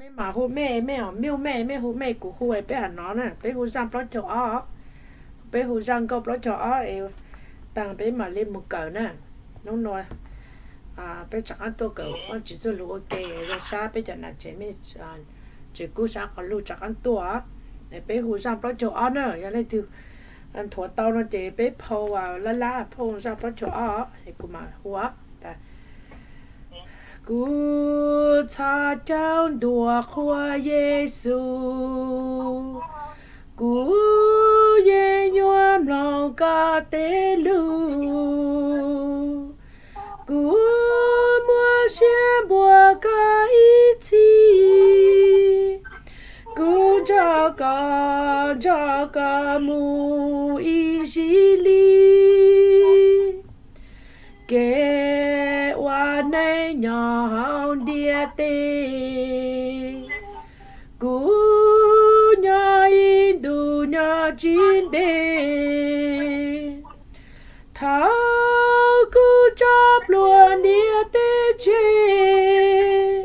Peb mam hu mej, mej os, mej hu mej, mej hu mej, kuv hu es peb ham no na, peb hu zaj plaub caug ob, peb hu zaj nkauj plaub caug ob es taag peb mam li mus kawm na. Nub nua peb rov qaab tuaj kawm Vaajtswv txuj lug ua ke zoo sab peb cov nam tsev mej, tsev kub sab qhov lug rov qaab tuaj. Peb hu zaj plaub caug ob na, yog leej twg nthuav tau no ces peb phau lab lab phau zaj plaub caug ob es kuv mam hu. Kuv txhos caug ntuas qhuas Yexus, kuv yeej yuav mloog koj tej lug. Kuv muab siab npuab koj ib txhis, kuv nrog koj, nrog koj mus ib zig li. Kev ua neej nyob hauv ntiaj teb, kuv nyob ib ntus nyob tsis ntev. Thaum kuv tso plhuav ntiaj teb tseg,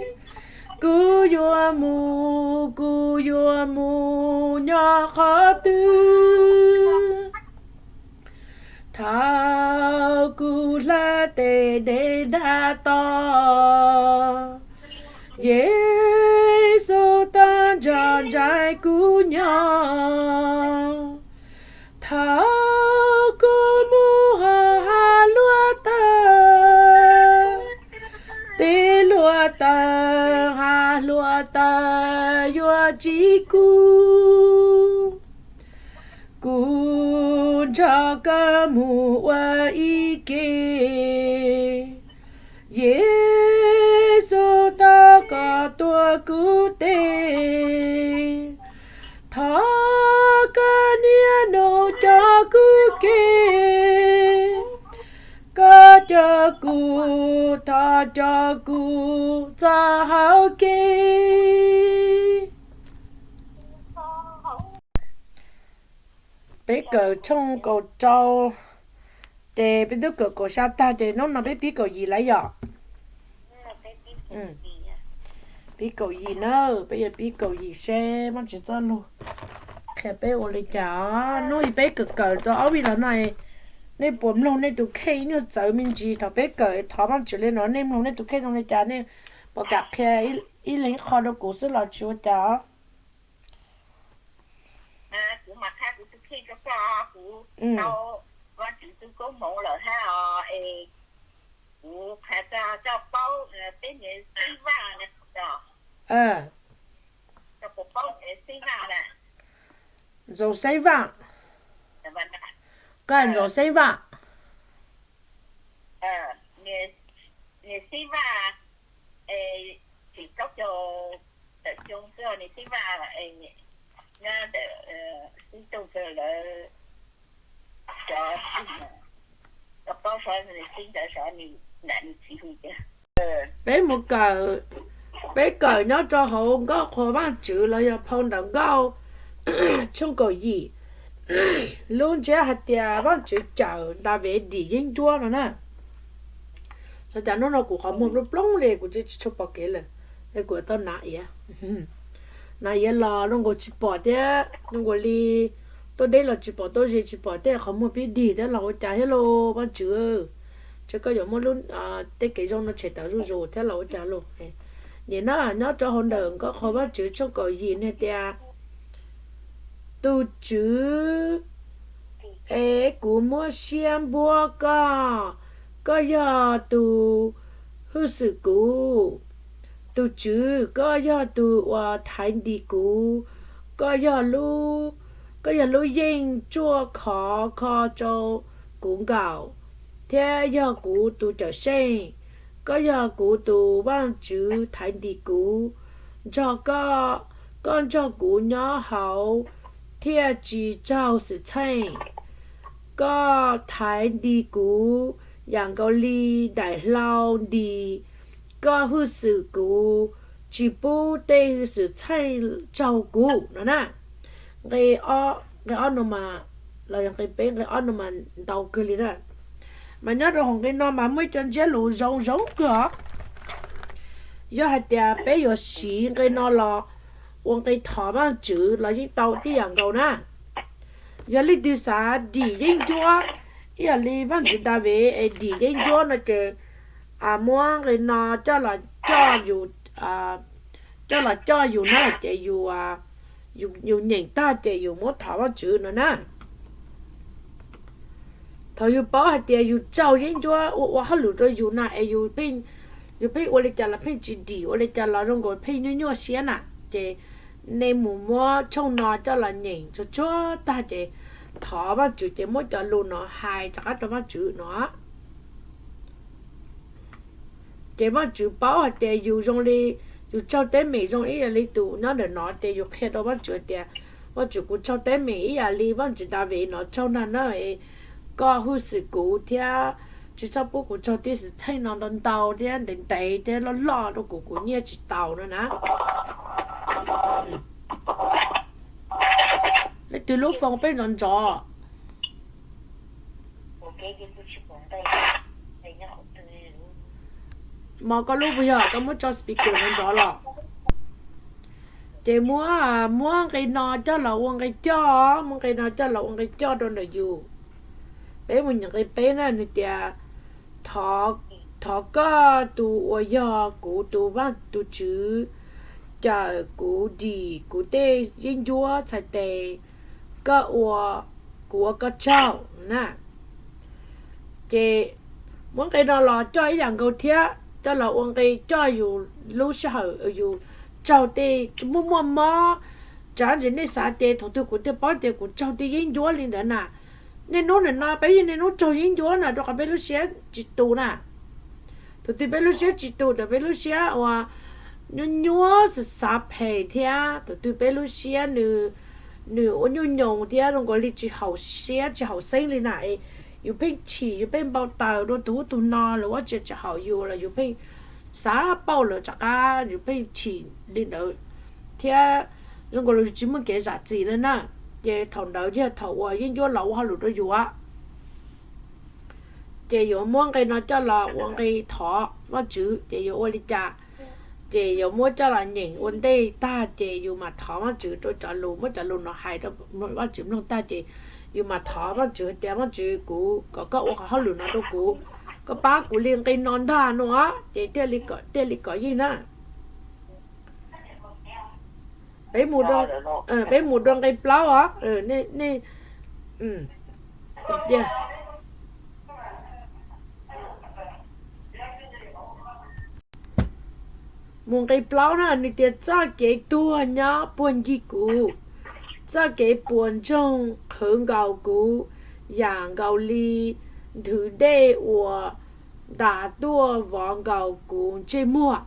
kuv yuav mus, kuv yuav mus nyob qhov twg? Thaum kuv hlab tes dej dag to, Yexus tau nrog nraim kuv nyob. Thaum kuv mus hauv hav hluav taws, tej hluav taws, hav hluav taws yuav tsis kub. Kuv nrog koj mus ua ib ke, Yexus tau kom tuag kuv teb. Thov koj niaj hnub coj kuv kev, koj coj kuv, thov coj kuv txoj hauv kev. Peb kawm tshooj kaum rau, ces peb twb kawm kaum xya tag ces hnub no peb pib kaum yim lawm yom. Pib kaum yim na, peb yuav pib kaum yim seb Vaajtswv txoj lug qhia peb ua li cas. Hnub i peb kawm kawm tau ob vij los no, nej puas mloog nej tus kheej ib nyuag txawv me ntsis thaum peb kawm, thov Vaajtswv li no nej mloog nej tus kheej zoo li cas, nej puas kam qhia ib leeg ib qho rau kuv xwb los tsis ua cas. Kuv mas qha kuv tus kheej rau koj, kuv tau Vaajtswv txuj koob hmoov lawm hab os, es kuv qha txog koj paub peb niam Xeeb Vaj no. Koj puas paub niam Xeeb Vaj na? Ntxoov Xeeb Vaj. Koj Ntxoov Xeeb Vaj. Niam Xeeb Vaj, es tsis plaub caug tawm xyoo xwb niam Xeeb Vaj, nyob ntawm Xeeb Tooj Kawg lawv cov, koj paub sov niam Xeeb ntawd sov nram nws txiv hu tias. Peb mus kawm, peb kawm nyob rau hauv nkauj qhuas Vaajtswv los yog phau ntawv nkauj tshooj kaum yim, lub ntsiab hais tias Vaajtswv cawm Daviv dim yeeb ncuab no na. Xyov cas hnub no kuv qhov muag plooj plooj li, kuv tsis tshua pom kev lawm, es kuv tau hnav iav. Hnav iav los zoo nkaus tsis pom thiab, zoo nkaus li tuaj deb los tsis pom, tuaj ze tsis pom, tej qhov muag pib dig thiab los ua cas thiab lauj Vaajtswv. Tseem koj yuav muab lub, tej kev zoo no tshem tawm zuj zus thiab los ua cas lauj. Nim no nyob rau hauv ntawm nkauj qhuas Vaajtswv tshooj kaum yim nws tias, tus Tswv es kuv muab siab npuab koj, koj yog tus hwj xwm kuv. Tus Tswv, koj yog tus uas thaiv ntis kuv, koj yog lub, koj yog lub yeej tsuaj khov kho rau kuv nkaum, thiab yog kuv tus cawm seej. Koj yog kuv tus Vaajtswv thaiv ntis kuv. Nrog koj, koj nrog kuv nyob hauv thiaj tsis raug xwm txheej. Koj thaiv ntis kuv yam nkaus li daim hlau ntis, koj hwj xwm kuv, tsis pub tej xwm txheej raug kuv no na. Nqe ob no mas, los yog nqe peb, nqe ob no mas ntau kawg li na. Mas nyob rau hauv nqe no mas muaj ib co ntsiab lus zoo zoo kawg os. Yog hais tias peb yuav siv nqe no los ua nqe thov Vaajtswv los yeej tau tib yam nkaus na. Yog leej twg xav dim yeeb ncuab ib yam li Vaajtswv Daviv es dim yeeb ncuab no ces muab nqe no coj los coj yus, coj los coj yus na ces yus nyeem tag ces yus muab thov Vaajtswv no na. Thaum yus paub hais tias yus raug yeeb ncuab ua ua hauj lwm rau yus na es yus pheej ua li cas los pheej tsis dim, ua li cas los zoo nkaus pheej nyuaj nyuaj siab na, ces nej mus muab tshooj no coj los nyeem tsuag tsuag tag ces thov Vaajtswv ces muab cov lus no hais rov qab rau Vaajtswv no. Ces Vaajtswv paub hais tias yus zoo li, yus raug teeb meem zoo ib yam li tus nyob ntawm no ces yus qhia rau Vaajtswv hais tias, Vaajtswv, kuv raug teeb meem ib yam li Vaajtswv Daviv no raug ntag na, koj hwj xwm kuv thiab tsis txhob pub kuv raug tib xwm txheej no ntau ntau thiab ntev ntev thiab loj loj rau kuv, kuv nyiaj tsis taus no na. Leej twg lub foos peb nrov nrov? Mos, koj lub puas yog koj muab tso speaker nrov nrov los? Ces muab, muab nqe no coj los ua nqe coj, muab nqe no coj los ua nqe coj rau ntawm yus. Peb mus nyeem nqe peb na, nws tias, thov koj tus uas yog kuv tus Vaajtswv cawm kuv dim kuv tej yeeb ncuab txhais tes, koj ua, kuv ua koj tsaug na. Ces muab nqe no los coj ib yam nkaus thiab, coj los ua nqe coj yus lub sij hawm yus raug tej muaj muaj mob. Tsam ntsis nej xav tias thaum twg kuv thiaj paub tias kuv raug tej yeeb ncuab li ntawd na. Niaj hnub nim no peb yeej niaj hnub raug yeeb ncuab na, rau qhov peb lub siab tsis tus na. Thaum twg peb lub siab tsis tus, thaum peb lub siab uas nyuaj nyuaj xav xav phem thiab thaum twg peb lub siab nws, nws ua nyuaj nyoos thiab zoo nkaus li tsis haum siab tsis haum xeeb li na, yus pheej chim, yus pheej npau taws rau tus ub tus no los ua tsis tsis haum yus los yus pheej xav pauj lawv rov qab, yus pheej chim li ntawd thiab zoo nkaus li yus tsis muaj kev zam txim li na. Ces thaum ntawd yog thaum uas yeeb ncuab los ua hauj lwm rau yus. Ces yuav muab nqe no coj los ua nqe thov Vajtswv, ces yuav ua li cas? Ces yuav muab coj los nyeem ua ntej tag ces yus mam thov Vajtswv rau cov lus, muab cov lus no hais rau Vajtswv mloog tag ces yus mam thov Vajtswv tias, Vajtswv, kuv kom koj ua qhov hauj lwm no rau kuv, koj pab kuv li nqe no ntag no, ces thiaj li kom yeej na. Peb mus, peb mus dua nqe plaub os. Nej, mus nqe plaub na, nws tias, txoj kev tuag nyob puag ncig kuv, txoj kev puas ntsoog qhwv nkaus kuv yam nkaus li nthwv dej uas ntas tuaj vov nkaus kuv ntsej muag.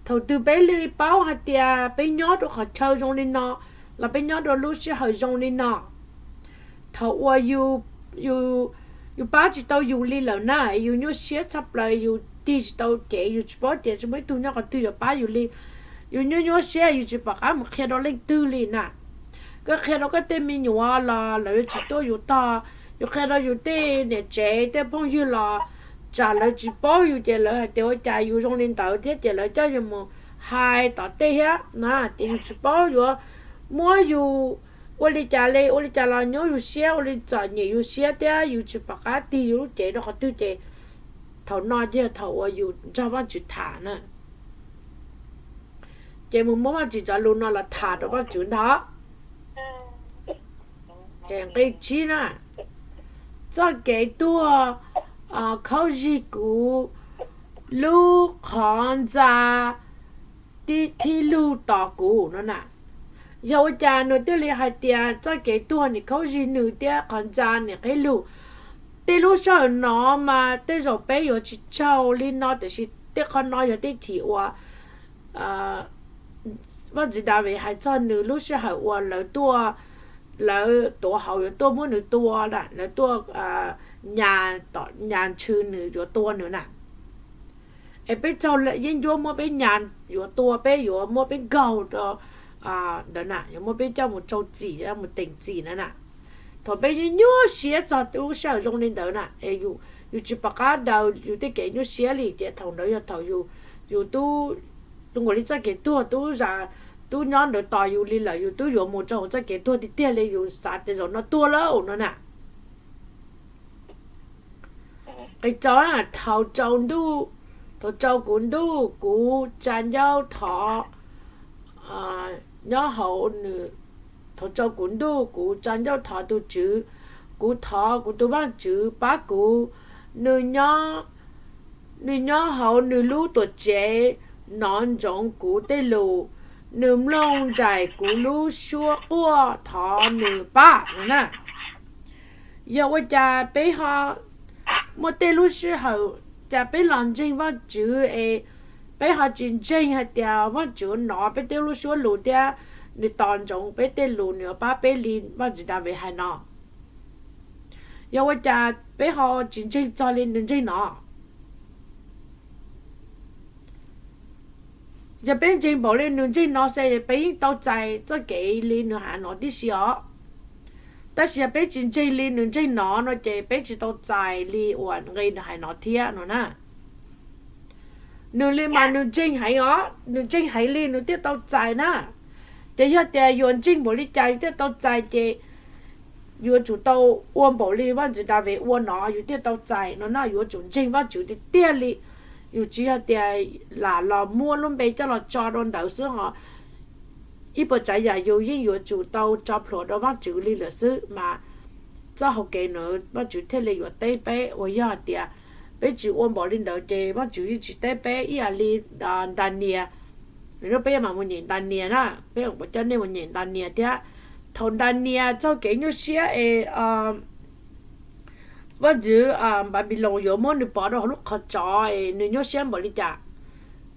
Thaum twg peb li paub hais tias peb nyob rau qhov chaw zoo li no, los peb nyob rau lub sij hawm zoo li no, thaum uas yus pab tsis tau yus li lawm na, yus nyuaj siab tshaj plaws, yus tig tsis tau cev, yus tsis paub tias tsis muaj ib tug nyob qhov twg yuav pab yus li. Yus nyuaj nyuaj siab, yus tsis pom qab mus qhia rau leej twg li na. Koj qhia rau koj tej me nyuam los lawv yuav tsis tuaj yus tog, yus qhia rau yus tej niam tsev tej phooj ywg los tsam lawv tsis paub yus ces lawv hais tias ua cas yus zoo li ntawd thiab ces lawv coj yus mus hais tom tej thiab na, ces yus tsis paub yuav muab yus ua li cas li, ua li cas los nyuaj yus siab, ua li txom nyem yus siab thiab yus tsis pom qab tig yus lub cev rau qhov twg ces thaum no ces yog thaum uas yus nrog Vajtswv tham na. Ces mus muab Vajtswv cov lus no los tham rau Vajtswv ntag. Nqe tsib na, txoj kev tuag khaub zig kuv, lub qhov ntxa thib lug tos kuv no na. Yog ua cas nws thiaj li hais tias txoj kev tuag nim khaub zig nws thiab qhov ntxa nim qhib lug? Tej lub sij hawm no mas tej zaum peb yuav tsis tsaug li no, tiam sis tej qhov no yog tej chim uas Vaj ntxwv Daviv hais txog nws lub sij hawm uas lawv tuaj, lawv tuav hauv yuav tuaj muab nws tua, lawv tuaj nyas, nyas ntswg nws yuav tua nws na. Es peb tsaug yeeb ncuab muab peb nyas yuav tua, peb yuav muab peb nkaug rau ntawd na, yuav muab peb coj mus rau txim, mus teem txim na na. Thaum peb nyuaj siab txog lub sij hawm zoo li ntawd na, es yus tsis pom qab daws yus tej kev nyuaj siab li, ces thaum ntawd yog thaum yus yus tub, zoo nkaus li txoj kev tuag tub zam, tub nyob ntawd tos yus li lawm, yus tub yuav mus rau hauv txoj kev tuag tiag tiag li, yus xav tias zaum no tuag lawm no na. Qis rau, thaum rau ntuj, thaum rau kuv ntuj kuv tsa ncauj thov nyob hauv nws, thaum rau kuv ntuj kuv tsa ncauj thov tus Tswv, kuv thov kuv tus Vajtswv pab kuv, nws nyob, nws nyob hauv nws lub tuam tsev, nov ntsoov kuv tej lus, nws mloog nraim kuv lub suab quaj thov nws pab no na. Yog ua cas peb ho muaj tej lub sij hawm cas peb los ntseeg Vajtswv es peb ho tsis ntseeg hais tias Vajtswv nov peb tej lub suab lus thiab nws tos ntsoov peb tej lus, nws pab peb li Vajtswv Daviv hais no? Yog ua cas peb ho tsis ntseeg txog li nws ntseeg no? Yog peb ntseeg npaum li nws ntseeg no ces peb yeej tau txais txoj kev li nws hais no tib si os. Tab sis yog peb tsis ntseeg li nws ntseeg no no ces peb tsis tau txais li uas nqi nws hais no thiab no na. Nws li mas nws ntseeg heev os, nws ntseeg heev li nws thiaj tau txais na. Ces yog tias yuav ntseeg npaum li cas yus thiaj tau txais ces yuav tsum tau ua npaum li Vajtswv Daviv ua no yus thiaj tau txais no na. Yuav tsum ntseeg Vajtswv tiag tiag li, yus tsis yog tias lam los muab lub npe coj los tso rau ntawd xwb ho. Ib puas tsav yam yus yeej yuav tsum tau tso plhuav rau Vajtswv li lawm xwb mas txoj hau kev na Vajtswv thiaj li yuav teb peb. Uas yog hais tias peb tsis ua npaum li ntawd ces Vajtswv yeej tsis teb peb ib yam li Ntas Nias. Peb yuav mam mus nyem Ntas Nias na, peb puas coj nej mus nyem Ntas Nias thiab. Thaum Ntas Nias txoj kev nyuaj siab es vaj ntxwv Npanpiloos yuav muab nws pov rau hauv lub qhov tsov es nws nyuaj siab npaum li cas?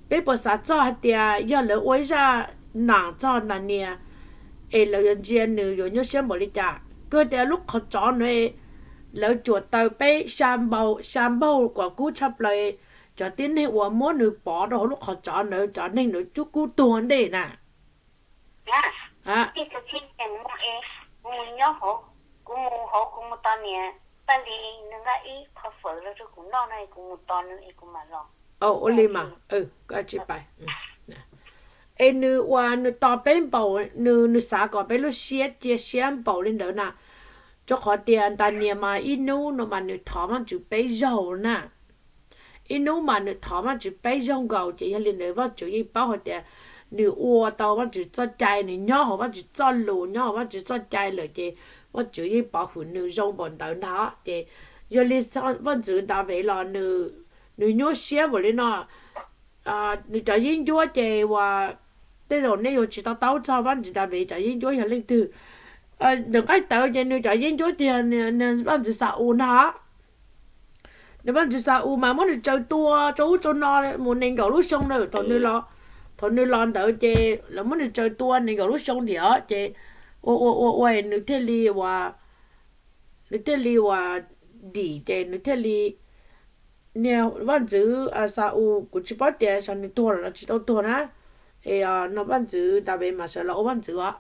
Peb puas xav txog hais tias yog lawv ua ib zaj nam txog Ntas Nias es lawv yuav ntsia nws yuav nyuaj siab npaum li cas? Kawg tias lub qhov tsov na, lawv cuam taws peb xya npaug kom kub tshaj plaws, cov tib neeg uas muab nws pov rau hauv lub qhov tsov ntawd cov neeg ntawd cub kub tuag ntej na. Ua li mas, koj tsis pais. Es nws ua nws tos peb npaum, nws xav kom peb lub siab cia siab npaum li ntawd na. Rau qhov tias Ntas Nias mas ib hnub no mas nws thov Vajtswv peb zaug na. Ib hnub mas nws thov Vajtswv peb zaug nkaus ces yog li ntawd Vajtswv yeej paub hais tias nws ua tau Vajtswv txoj cai, nws nyob hauv Vajtswv txoj lus, nyob hauv Vajtswv txoj cai lawm ces Vajtswv yeej pov hwm nws zoo npaum ntawd ntag. Ces yog li vaj ntxwv Daviv los nws nyuaj siab npaum li no. Nws cov yeeb ncuab ces uas tej zaum nej yuav tsis to taub txog vaj ntxwv Daviv cov yeeb ncuab yog leej twg. Ntawm nqaij tawv ces nws cov yeeb ncuab ces yog vaj ntxwv Xa-ules ntag. Nws vaj ntxwv Xa-ules mas muab nws tsaws tua rau ub rau no mus nees nkaum lub xyoo na. Thaum nws los ntawd ces lawv muab nws tsaws tua nees nkaum lub xyoo ntiag ces ua ua ua ua nws thiaj li ua, nws thiaj li ua dim ces nws thiaj li, niag vaj ntxwv Xa-ules kuv tsis paub tias xyov nws tuag los tsis tau tuag na. Es no vaj ntxwv Daviv mas sawv los ua vaj ntxwv os.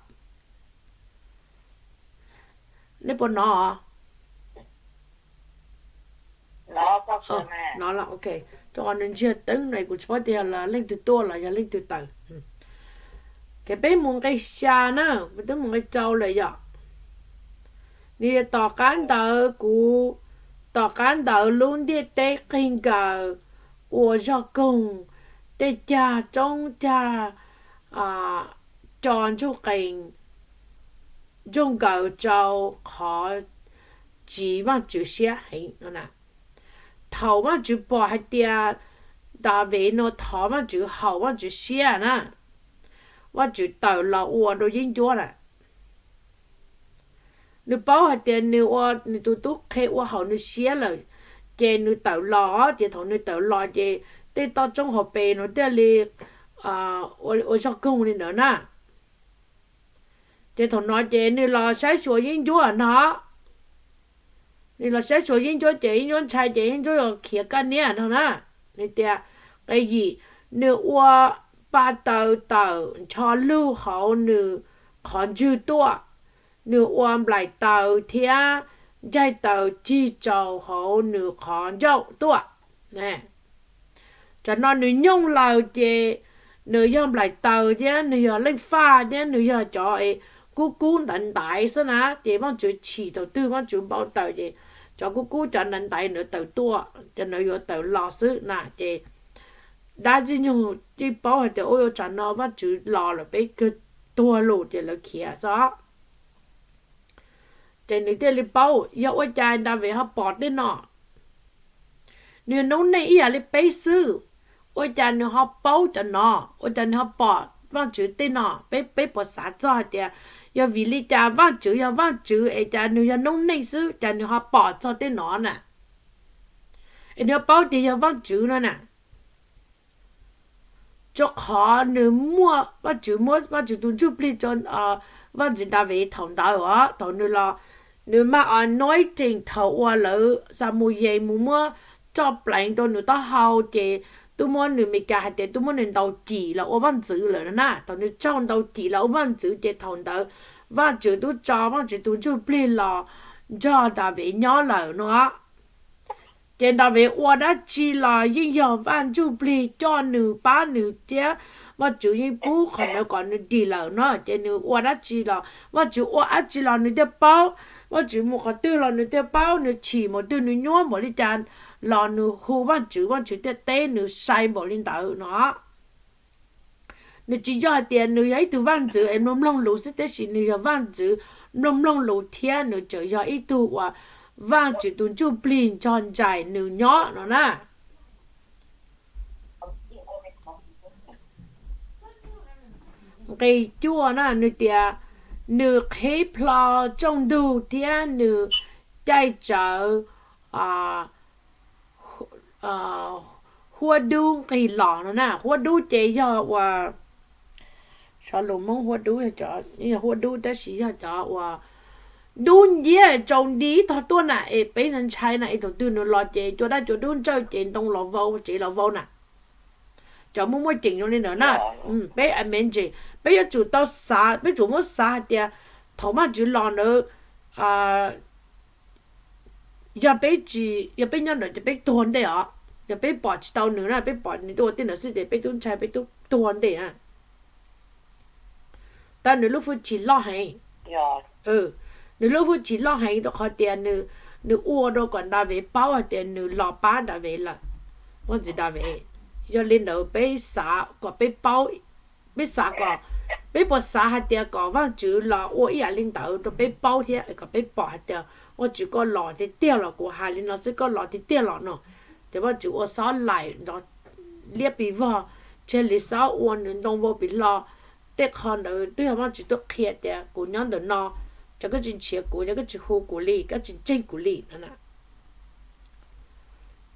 Nej puas hnov? Hnov los, ok. Rau qhov nws ntsiag teeb no kuv tsis paub tias yog leej twg tuaj los yog leej twg tawm. Ces peb mus nqe xya na, peb twb mus nqe rau lawm yom. Nws yog tom qab ntawd kuv, tom qab ntawd lub ntiaj teb qig nkaws ua zog koog, tej cag roob cag co ntsoog qees ntsoog nkaws rau qhov tsiv Vajtswv siab heev no na. Thaum Vajtswv pom hais tias Daviv no thov Vajtswv haum Vajtswv siab na, Vajtswv tawm los ua rau yeeb ncuab na. Nws paub hais tias nws ua nws tus tub qhe ua haum nws siab lawm, ces nws tawm los, ces thaum nws tawm los ces tej toj roob hauv pes no thiaj li ua zog koog li ntawd na. Ces thaum no ces nws los saib xyuas yeeb ncuab no, nws los saib xyuas yeeb ncuab ces yeeb ncuab ntshai ces yeeb ncuab yuav khiav kaj niab no na. Nws tias, nqe yim, nws ua pa taws tawm ncho lug hauv nws qhov ntswg tuaj, nws ua nplaim taws thiab ncaig taws cig tsaus hauv nws qhov ncauj tuaj. Tsam no nws nyooj laws ces nws yog nplaim taws thiab nws yog leej faj thiab nws yog cov kub kub ntaiv ntaiv xwb na, ces Vaajtswv chim thaum twg Vaajtswv npau taws ces cov kub kub cov ntaiv ntaiv ntawd tawm tuaj, cov ntawd yuav tawm los xwb na. Ces dab Ntxwg Nyoog yeej paub hais tias ua tsam no Vaajtswv los lawm peb kawg tuag lawm ces lawv khiav xwb. Ces nws thiaj li paub yog ua cas Daviv ho pom tej no. Nws yog noob neej ib yam li peb xwb, ua cas nws ho paub cov no, ua cas nws ho pom Vaajtswv tej no? Peb, peb puas xav txog hais tias yog vim li cas Vaajtswv yog Vaajtswv es cas nws yog noob neej xwb cas nws ho pom txog tej no na? Es nws ho paub tias yog Vaajtswv no na. Rua qhov nws muaj, Vaajtswv muab Vaajtswv tus Ntsujplig rua Vaajtswv Daviv thaum ntawd os, thaum nws los, nws mag anointing thaum uas lawv Xamuyees mus muab roj pleev rua nws taub hau ces tub muab nws, Meskas hais tias tub muab nws ntaus cim los ua vaajntxwv lawm no na. Thaum nws raug ntaus cim los ua vaajntxwv ces thaum ntawd Vaajtswv tub tso Vaajtswv tus Ntsujplig los nrog Daviv nyob lawm no. Ces Daviv ua dab tsi los yeej yog Vaj Ntsujplig coj nws pab nws thiab Vaajtswv yeej pub qhov ntawd kom nws dim lawm no. Ces nws ua dab tsi los Vaajtswv ua dab tsi los nws thiaj paub, Vaajtswv mus qhov twg los nws thiaj paub, nws chim npaum twg nws nyuaj npaum li cas los nws hu Vaajtswv, Vaajtswv thiaj teb nws sai npaum li ntawd no. Nws tsis yog hais tias nws yog ib tug vaj ntxwv es mloog mloog lus xwb, tab sis nws yog vaj ntxwv mloog mloog lus thiab nws tseem yog ib tug uas Vaj Tswv tus Ntsujplig nrog nraim nws nyob no na. Nqe cuaj na, nws tias nws qhib plho tsooj ntug thiab nws caij tsawv huab dub nqis los no na. Huab dub ces yog uas, sov lus Hmoob huab dub, huab dub tab sis yog cov uas dub nciab tsaus nti ib tog tuaj na, es peb ntshai na, es thaum twg nws los ces cua dab cua dub ntsawj ces ntoo los vau tsev los vau na. Cov muaj muaj ceem zoo li ntawd na. Peb a me ntsis peb yuav tsum tau xav, peb tsum muab xav hais tias thaum Vaj Tswv los ntawd, yog peb tsis, yog peb nyob ntawd ces peb tuag ntej os. Yog peb pom tsis tau nws na, peb pom nws tuaj tej ntawd xwb ces peb tub ntshai peb tub tuag ntej na. Tab nws lub hwj chim loj heev. Nws lub hwj chim loj heev rau qhov tias nws ua rau kom Daviv paub hais tias nws los pab Daviv lawm, vaj ntxwv Daviv. Yog li ntawd peb xav kom peb paub, peb xav kom, peb puas xav hais tias kom Vaj Tswv los ua ib yam li ntawd rau peb paub thiab kom peb pom hais tias Vaj Tswv koj los tiag tiag los, kuv hais li no xwb koj los tiag tiag los no. Ces Vaj Tswv ua xob laim nrov liab pis vog, tseg li xob ua nws ntoo vau pis hlo. Tej qho ntawd twb yog Vaj Tswv tuaj qhia tias kuv nyob ntawm no, cov koj tsis nrhiav kuv, cov koj tsis hu kuv li, koj tsis ntseeg kuv li no na.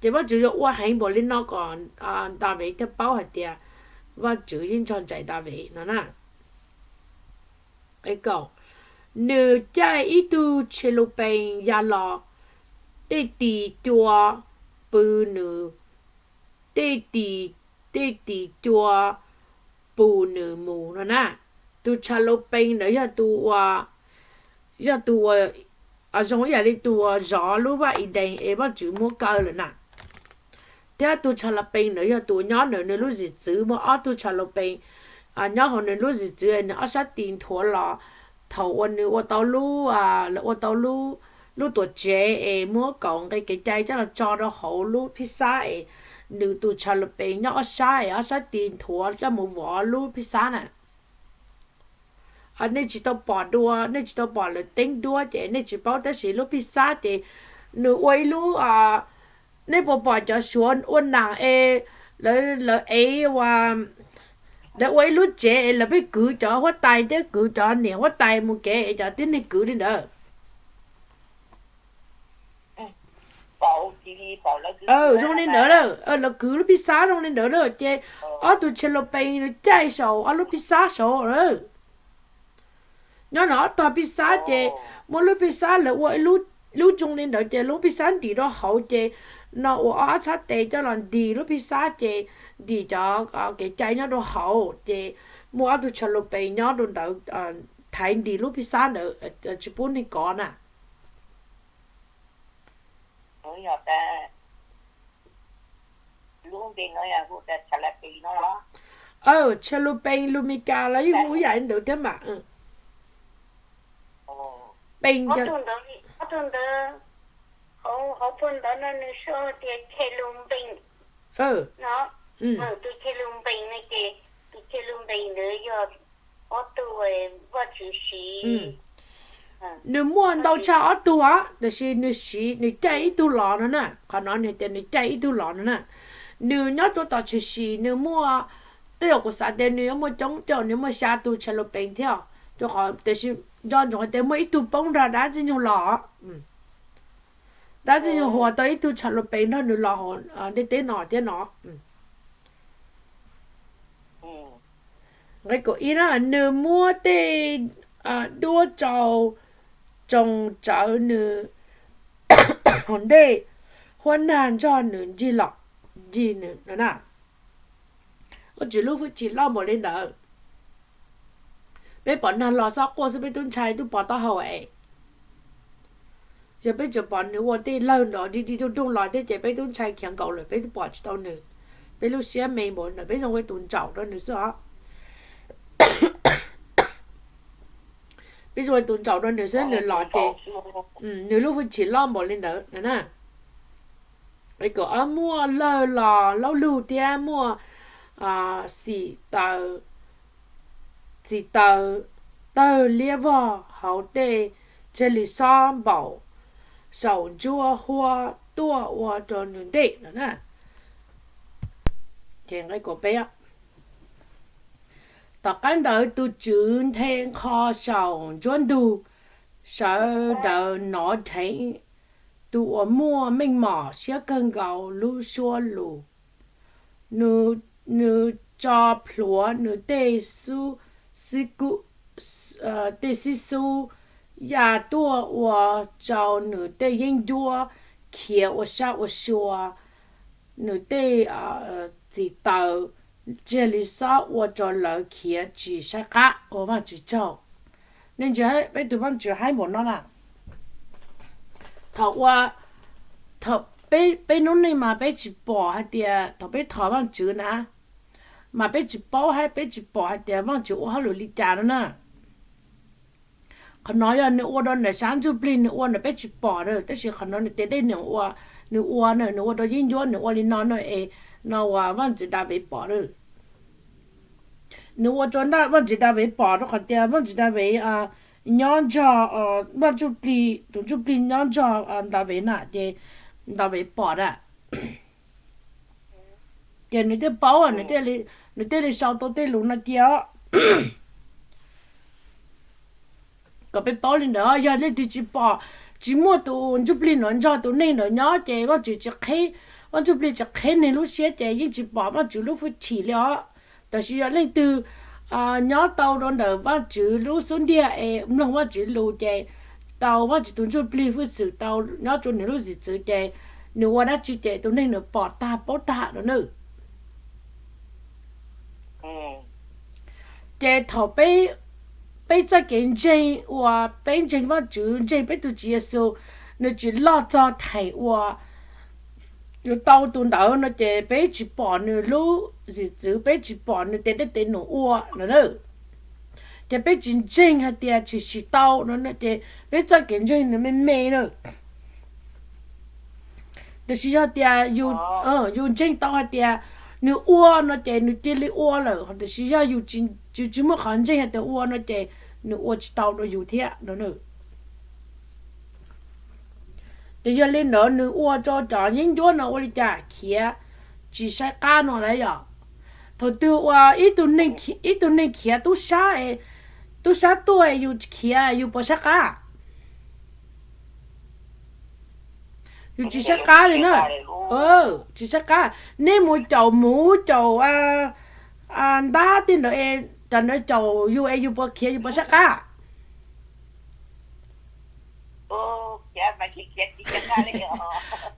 Ces Vaj Tswv yuav ua heev npaum li no kom Daviv thiaj paub hais tias Vaj Tswv yeej nrog nraim Daviv no na. Nws caij ib tug tshee lu pees ya los, tej tis cua pw nws, tej tis, tej tis cua pus nws mus no na. Tus tshee lu pees ntawd yog tus uas, yog tus uas zoo ib yam li tus uas zov lub vaj Idees es Vaj Tswv muab kaw lawm na. Thiab tus tshee lu pees ntawd yog tus uas nyob ntawm nws lub zim txwv, muaj ob tug tshee lu pees nyob hauv nws lub zim txwv, nws ob sab tis nthuav los. Thaum uas nws ua tau lub, lawv ua tau lub tuam tsev es muab kaum nqe kev cai coj los tso rau hauv lub phij xab es nws tus tshee lu pees nyob ob sab es ob sab tis nthuav coj mus vov lub phij xab na. Nej tsis tau pom dua, nej tsis tau pom lawv teeb duab ces nej tsis paub, tab sis lub phij xab ces nws ua ib lub, nej puas pom cov Suav ua nam es lawv ev, lawv ua ib lub tsev es lawv pheej kwv cov huab tais thiab kwv cov niam huab tais mus kev es cov tib neeg kwv li ntawd. Zoo li ntawd, lawv kwv lub phij xab zoo li ntawd lawm ces ob tug tshee lu pees nws caij saum ob lub phij xab saud lawm. Nyob no ob tog phij xab ces muaj lub phij xab lawv ua lub zoo li ntawd ces lub phij xab ntim rau hauv ces no ua ob ob txhab tes coj los ntim lub phij xab ces ntim cov kev cai nyob rau hauv ces muaj ob tug tshee lu pees nyob rau ntawd thaiv ntim lub phij xab ntawd tsis pub neeg kov na. Lub npe no yog hu tias Chalupes no los? Chalupes lus Meskas los yeej hu ib yam li ntawd thiab mas. Pes, ob tug ntawd, hauv phau ntawv no nws sau tias Chalupes no, tus Chalupes no ces, tus Chalupes ntawd yog ob tug Vajtswv siv. Nws muaj ntau tshaj ob tug os, tab sis nws siv, nws caij ib tug los no na. Qhov no nws tias nws caij ib tug los no na. Nws nyob rau tom tshwm sim nws muaj, tej zaum kuv xav tias nws yuav muaj coob, tej zaum nws muaj xya tus Chalupes thiab. Rau qhov tiam sis nco ntsoov hais tias muaj ib tug poob nrog dab Ntxwg Nyoog los. Dab Ntxwg Nyoog hua tau ib tug Chalupes nrog nws los hauv ntiaj teb no thiab no. Nqe kaum ib na, nws muab tej duab tsau tsoo tsawv nws hauv ntej, huab nag nrog nws ncig los ncig nws no na. Ua tsis lub hwj chim loj npaum li ntawd. Peb pom nag los xob quaj xwb peb twb ntshai twb pov taub hau es. Yog peb tseem pom nws ua tej lawg nrov dig dig doog doog los thiab ces peb twb ntshai khiav nkaus lawm, peb twb pom tsis tau nws. Peb lub siab me npaum ntawd, peb zoo ua tus ntsaum rau nws xwb os. Peb zoo ua tus ntsaum rau nws xwb, nws los ces nws lub hwj chim loj npaum li ntawd na. Kom ob muaj lawg los laub lug thiab muaj xim taws, txim taws tawg liab vog hauv tej, thiaj li xob npaum saum ntsuab huab tuaj ua rau nws ntej no na. Tom qab ntawd tus Tswv nthe nqho saum nruab ntug, sawv daws hnov dheev tus uas muaj meej mom siab kawg nkaus lub suab lus. Nws tso plhuav nws tej xib xub ya tuaj ua rau nws tej yeeb ncuab khiav ua sab ua sua, nws tej txim taws ntsia li xob ua rau lawv khiav tsis saib qab ua Vajtswv tsaug. Nej ntsia peb tus Vajtswv haib npaum no na. Thaum ua, thaum peb hnub neej mas peb tsis pom hais tias thaum peb thov Vajtswv na, mas peb tsis paub hab peb tsis pom hais tias Vajtswv ua hauj lwm li cas no na. Qhov no yog nws ua rau ntawm sab ntsuj plig, nws ua ntawm peb tsis pom na, tab sis qhov no nws tes dej nws ua, nws ua na, nws ua rau yeeb ncuab nws ua li no na es no uas Vajtswv Daviv pom na. Nws ua rau Vajtswv Daviv pom rau qhov tias Vajtswv Daviv nyob nrog Vaj Ntsuj Plig, tus Ntsuj Plig nyob nrog Daviv na ces Daviv pom na. Ces nws thiaj paub, nws thiaj li sau tau tej lus no cia. Kom peb paub li ntawd, yog leej twg tsis pom, tsis muaj tus Ntsuj Plig no nrog tus neeg ntawd nyob ces Vaj Ntsuj Plig tsis qheb neeg lub siab ces yeej tsis pom Vaj Ntsuj lub hwj chim li os. Tab sis yog leej twg nyob tau rau ntawm Vaj Ntsuj lub xub ntiag es mloog Vaj Ntsuj lus ces tau Vaj Ntsuj tus Ntsuj Plig hwj xwm tau nyob rau nws lub zwm txwv ces nws ua dab tsi ces tus neeg ntawd pom tag paub tag no na. Ces thaum peb txoj kev ntseeg uas peb ntseeg Vaj Ntsuj, ntseeg peb tus Tswv Yexus, nws tsis loj txog theem uas yuav tau tus ntawd no ces peb tsis pom nws lub zwm txwv, peb tsis pom nws tes dej tes num ua no na. Ces peb tsis ntseeg hais tias tshwm sim tau no ces peb txoj kev ntseeg nws me me na. Tab sis yog tias yus ntseeg tau hais tias nws ua no ces nws cia li ua lawm, tab sis yog yus tsis muaj qhov ntseeg hais tias ua no ces nws ua tsis tau rau yus thiab no. Ces yog li ntawd nws ua rau cov yeeb ncuab no ua li cas khiav tsis saib qab no lawm yom. Thaum twg uas ib tug neeg khiav tub sab, tub sab tuaj yus khiav yus puas saib qab? Yus tsis saib qab li na. Tsis saib qab. Nej mus caum muv caum ntab tej ntawd es cov ntawd caum yus es yus puas khiav yus puas saib qab?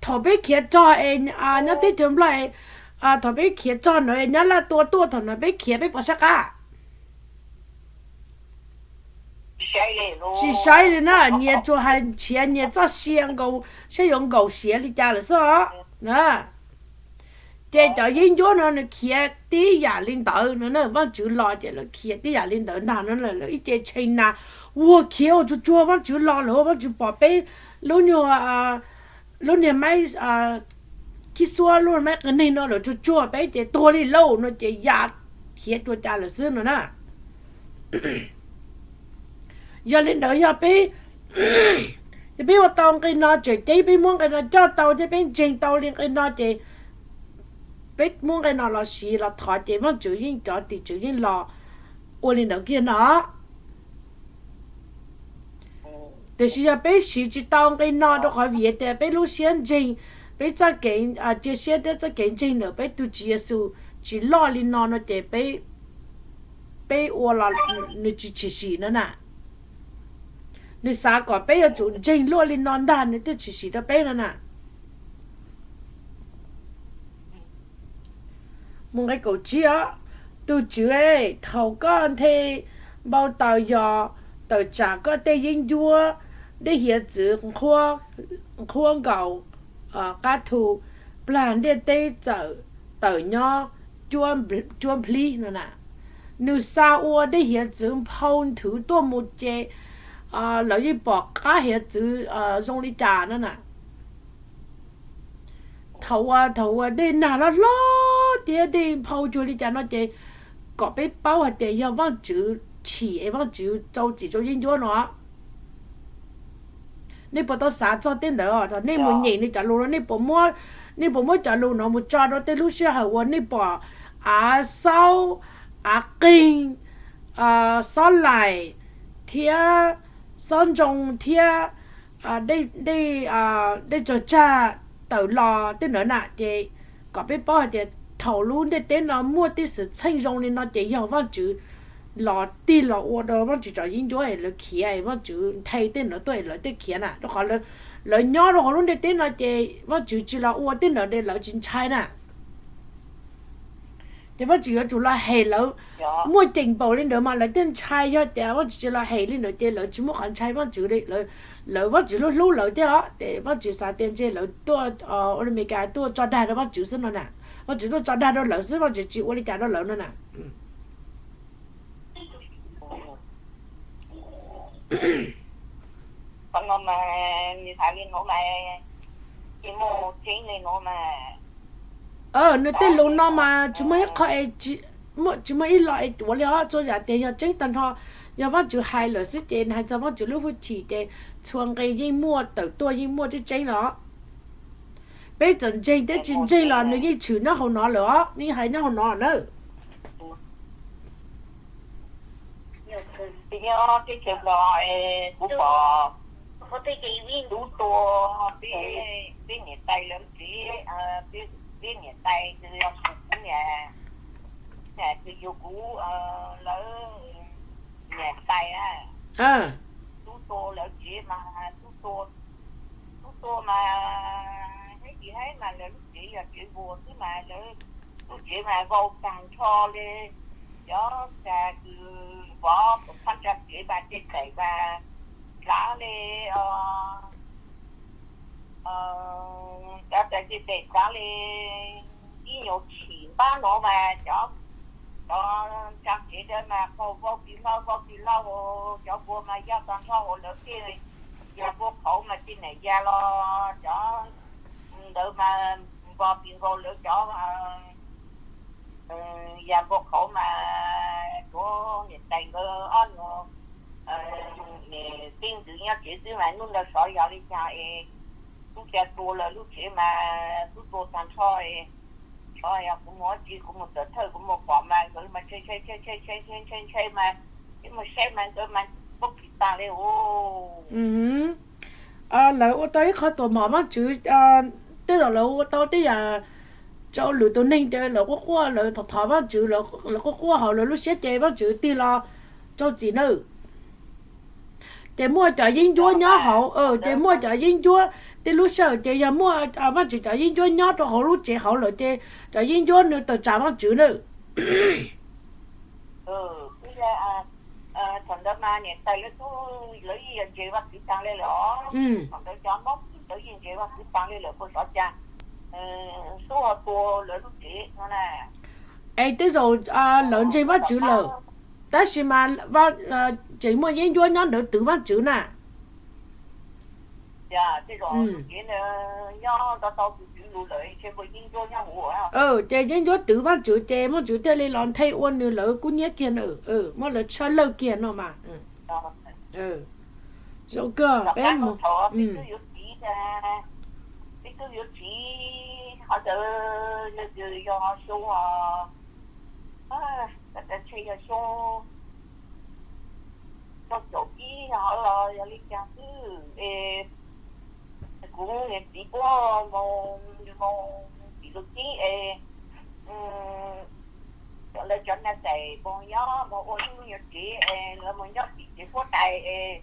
Thaum peb khiav rog es nyob teb chaws Nplog, thaum peb khiav rog ntawd es nyob laj tua tuaj thaum ntawd peb khiav peb puas saib qab? Tsis saib li na, nyias tsuas hais nrhiav nyias txoj sia nkaus saib yuav nkaum siav li cas lawm xwb os na. Ces cov yeeb ncuab no nws khiav tib yam li ntawd no na, Vaajtswv los ces lawv khiav tib yam li ntawd ntag no, lawv ib ce tshee nas, ua khiav ua tsuag tsuag, Vaajtswv los lawm, Vaajtswv pom peb lub nyuag, lub niag maib khib xuab, lub maib qw neeg no lawm tsuag tsuag, peb ces tuag li lauj no ces ya khiav dua cas lawm xwb no na. Yog li ntawd yog peb, yog peb ua tau nqe no tseem ceeb, peb muab nqe no coj tau thiab peb ntseeg tau li nqe no ces peb muab nqe no los siv los thov ces Vaajtswv yeej, cov tim tswv yeej los ua li ntawd kiag no. Tiam sis yog peb siv tsis tau nqe no rau qhov vim tias peb lub siab ntseeg, peb txoj kev cia siab thiab txoj kev ntseeg ntawm peb tus Tswv Yexus tsis loj li no no ces peb ua los nws tsis tshwm sim no na. Nws xav kom peb yuav tsum ntseeg luaj li no ntag nws thiaj tshwm sim rau peb no na. Mus nqe kaum tsib os. Tus Tswv, thaum koj nthe npau taws yos, tawm tsam koj tej yeeb ncuab, dej hiav txwv nqhuab nkaus qab thu, plag ntiaj teb txawm tawm nyob cuab nplib no na. Nws xa ua dej hiav txwv nphau nthwv tuaj mus ces lawv yeej pom qab hiav txwv zoo li cas no na. Thaum uas, thaum uas dej nag hlob hlob thiab dej nphau cuag li cas no ces kom peb paub hais tias yog Vaajtswv chim es Vaajtswv rau txim rau yeeb ncuab no. Nej puas tau xav txog tej ntawd os? Nej mus nyem nws cov lus no, nej puas muab, nej puas muab cov lus no mus tso rau tej lub sij hawm uas nej pom av xaub, av qeeg, xob laim thiab xob ntsoo thiab dej, dej tsaws tsag tawm los tej ntawd na ces kom peb paub hais tias thaum lub ntiaj teb no muaj tej xwm txheej zoo li no ces yog Vaajtswv los tig los ua rau Vaajtswv cov yeeb ncuab es lawv khiav, Vaajtswv nthe tej ntawd tuaj es lawv thiaj khiav na, rau qhov lawv nyob rau hauv lub ntiaj teb no ces Vaajtswv tsis los ua tej ntawd es lawv tsis ntshai na. Ces Vaajtswv yuav tsum los hem lawv, muaj ceem npaum li ntawd mas lawv thiaj ntshai, yog tias Vaajtswv tsis los hem li ntawd ces lawv tsis muaj qhov ntshai Vaajtswv li. Lawv, Vaajtswv lub hlub lawv thiab os, ces Vaajtswv xav tias ntshe lawv tuaj ua li Meskas tuaj tso dag rau Vaajtswv xwb no na. Vaajtswv tuaj tso dag rau lawv xwb, Vaajtswv tsis ua li cas rau lawv no na. Nws tej lus no mas tsis muaj ib qho, tsis muaj ib lo es tuav li os, txhua yam tias yog tseeb tag nrho, yog Vaajtswv hais lawm xwb ces hais txog Vaajtswv lub hwj chim ces txhua nqe yeej muaj tawm tuaj, yeej muaj tseeb tseeb los. Peb txawm ntseeg thiab tsis ntseeg los nws yeej tshwm nyob hauv no lawm os, yeej hais nyob hauv no na. Kuv pom tub tua peb niam tais lawv tsev, peb niam tais tus yug kuv, lawv niam tais tub tua lawv tsev mas, tub tua mas, haib tsis haib mas lawv lub tsev yog tsev vuas xwb mas lawv lub tsev mas vau tag nrho li, cov tsa kws vov phab ntsa tsev mas tej tais mas dlav li, cov tsa tej tais dlav li ib nyuag chim npab no mas cov, cov ntsa tsev ntawd mas qaug vau pis hlau vau pis hlau, cov npua mas yog tag nrho ua lawv tej, yog npua qhauv mas tej niam yas los cov ntawd mas npog pis nkaus lawv cov yas npua qhauv mas, kuv niam tais nkawd ob nus, niam tij ntxwv nyob tsev xwb mas hnub ntawd xyov yog li cas es tub cia tua lawv lub tsev mas tub tua tag nrho es, xyov yog kuv mus ua tsi, kuv mus tawm thawj kuv mus pom mas nkawd mas ntshai ntshai ntshai ntshai ntshai ntshai mas, ib mus saib mas nkawd mas poob pis tag li ua. Lawv ua tau ib qho tuam mom Vaajtswv, tej zaum lawv ua tau tej yam rau lwm tus neeg ces lawv quaj quaj, lawv thov thov Vaajtswv, lawv quaj quaj hauv lawv lub siab ces Vaajtswv tig los rau txim nawb. Ces muaj cov yeeb ncuab nyob hauv, ces muaj cov yeeb ncuab, tej lub sij hawm ces yog muaj Vaajtswv cov yeeb ncuab nyob rau hauv lub tsev hauv lawm ces cov yeeb ncuab nws tawm tsam Vaajtswv nawb. Thaum ntawd mas niam tais lawv tub lawv yeej yog ntseeg Vajtswv taag le lawm os. Thaum ntawd cov Moob lawv yeej ntseeg Vajtswv taag le lawm puas xyov cas. xub ho tua lawv lub tsev no na. Es tej zaum lawv ntseeg Vajtswv lawm, tab sis mas tseem muaj yeeb ncuab nyob ntawd twv Vajtswv na. Ces nyob tau tau tus Tswv lus lawm ces yeeb ncuab nyob hauv. Ces yeeb ncuab twv Vajtswv ces Vajtswv thiaj li los nthe ua nws lawv kub hnyiab kiag na, muab lawv tshaj lawj kiag no mas. Zoo kawg peb mus. Peb twb yuav tsiv, peb twb yuav tsiv qhov ntawd, nws yog xyoo, ntshe yog xyoo rau caum ib los yog li cas xwb es kuv niam txiv puab mus, nws mus tim Luam Ceeb es lawv cov neeg tais mus nyob mus ua lub nyuag tsev es lawv mus nyob tim tsev huab tais es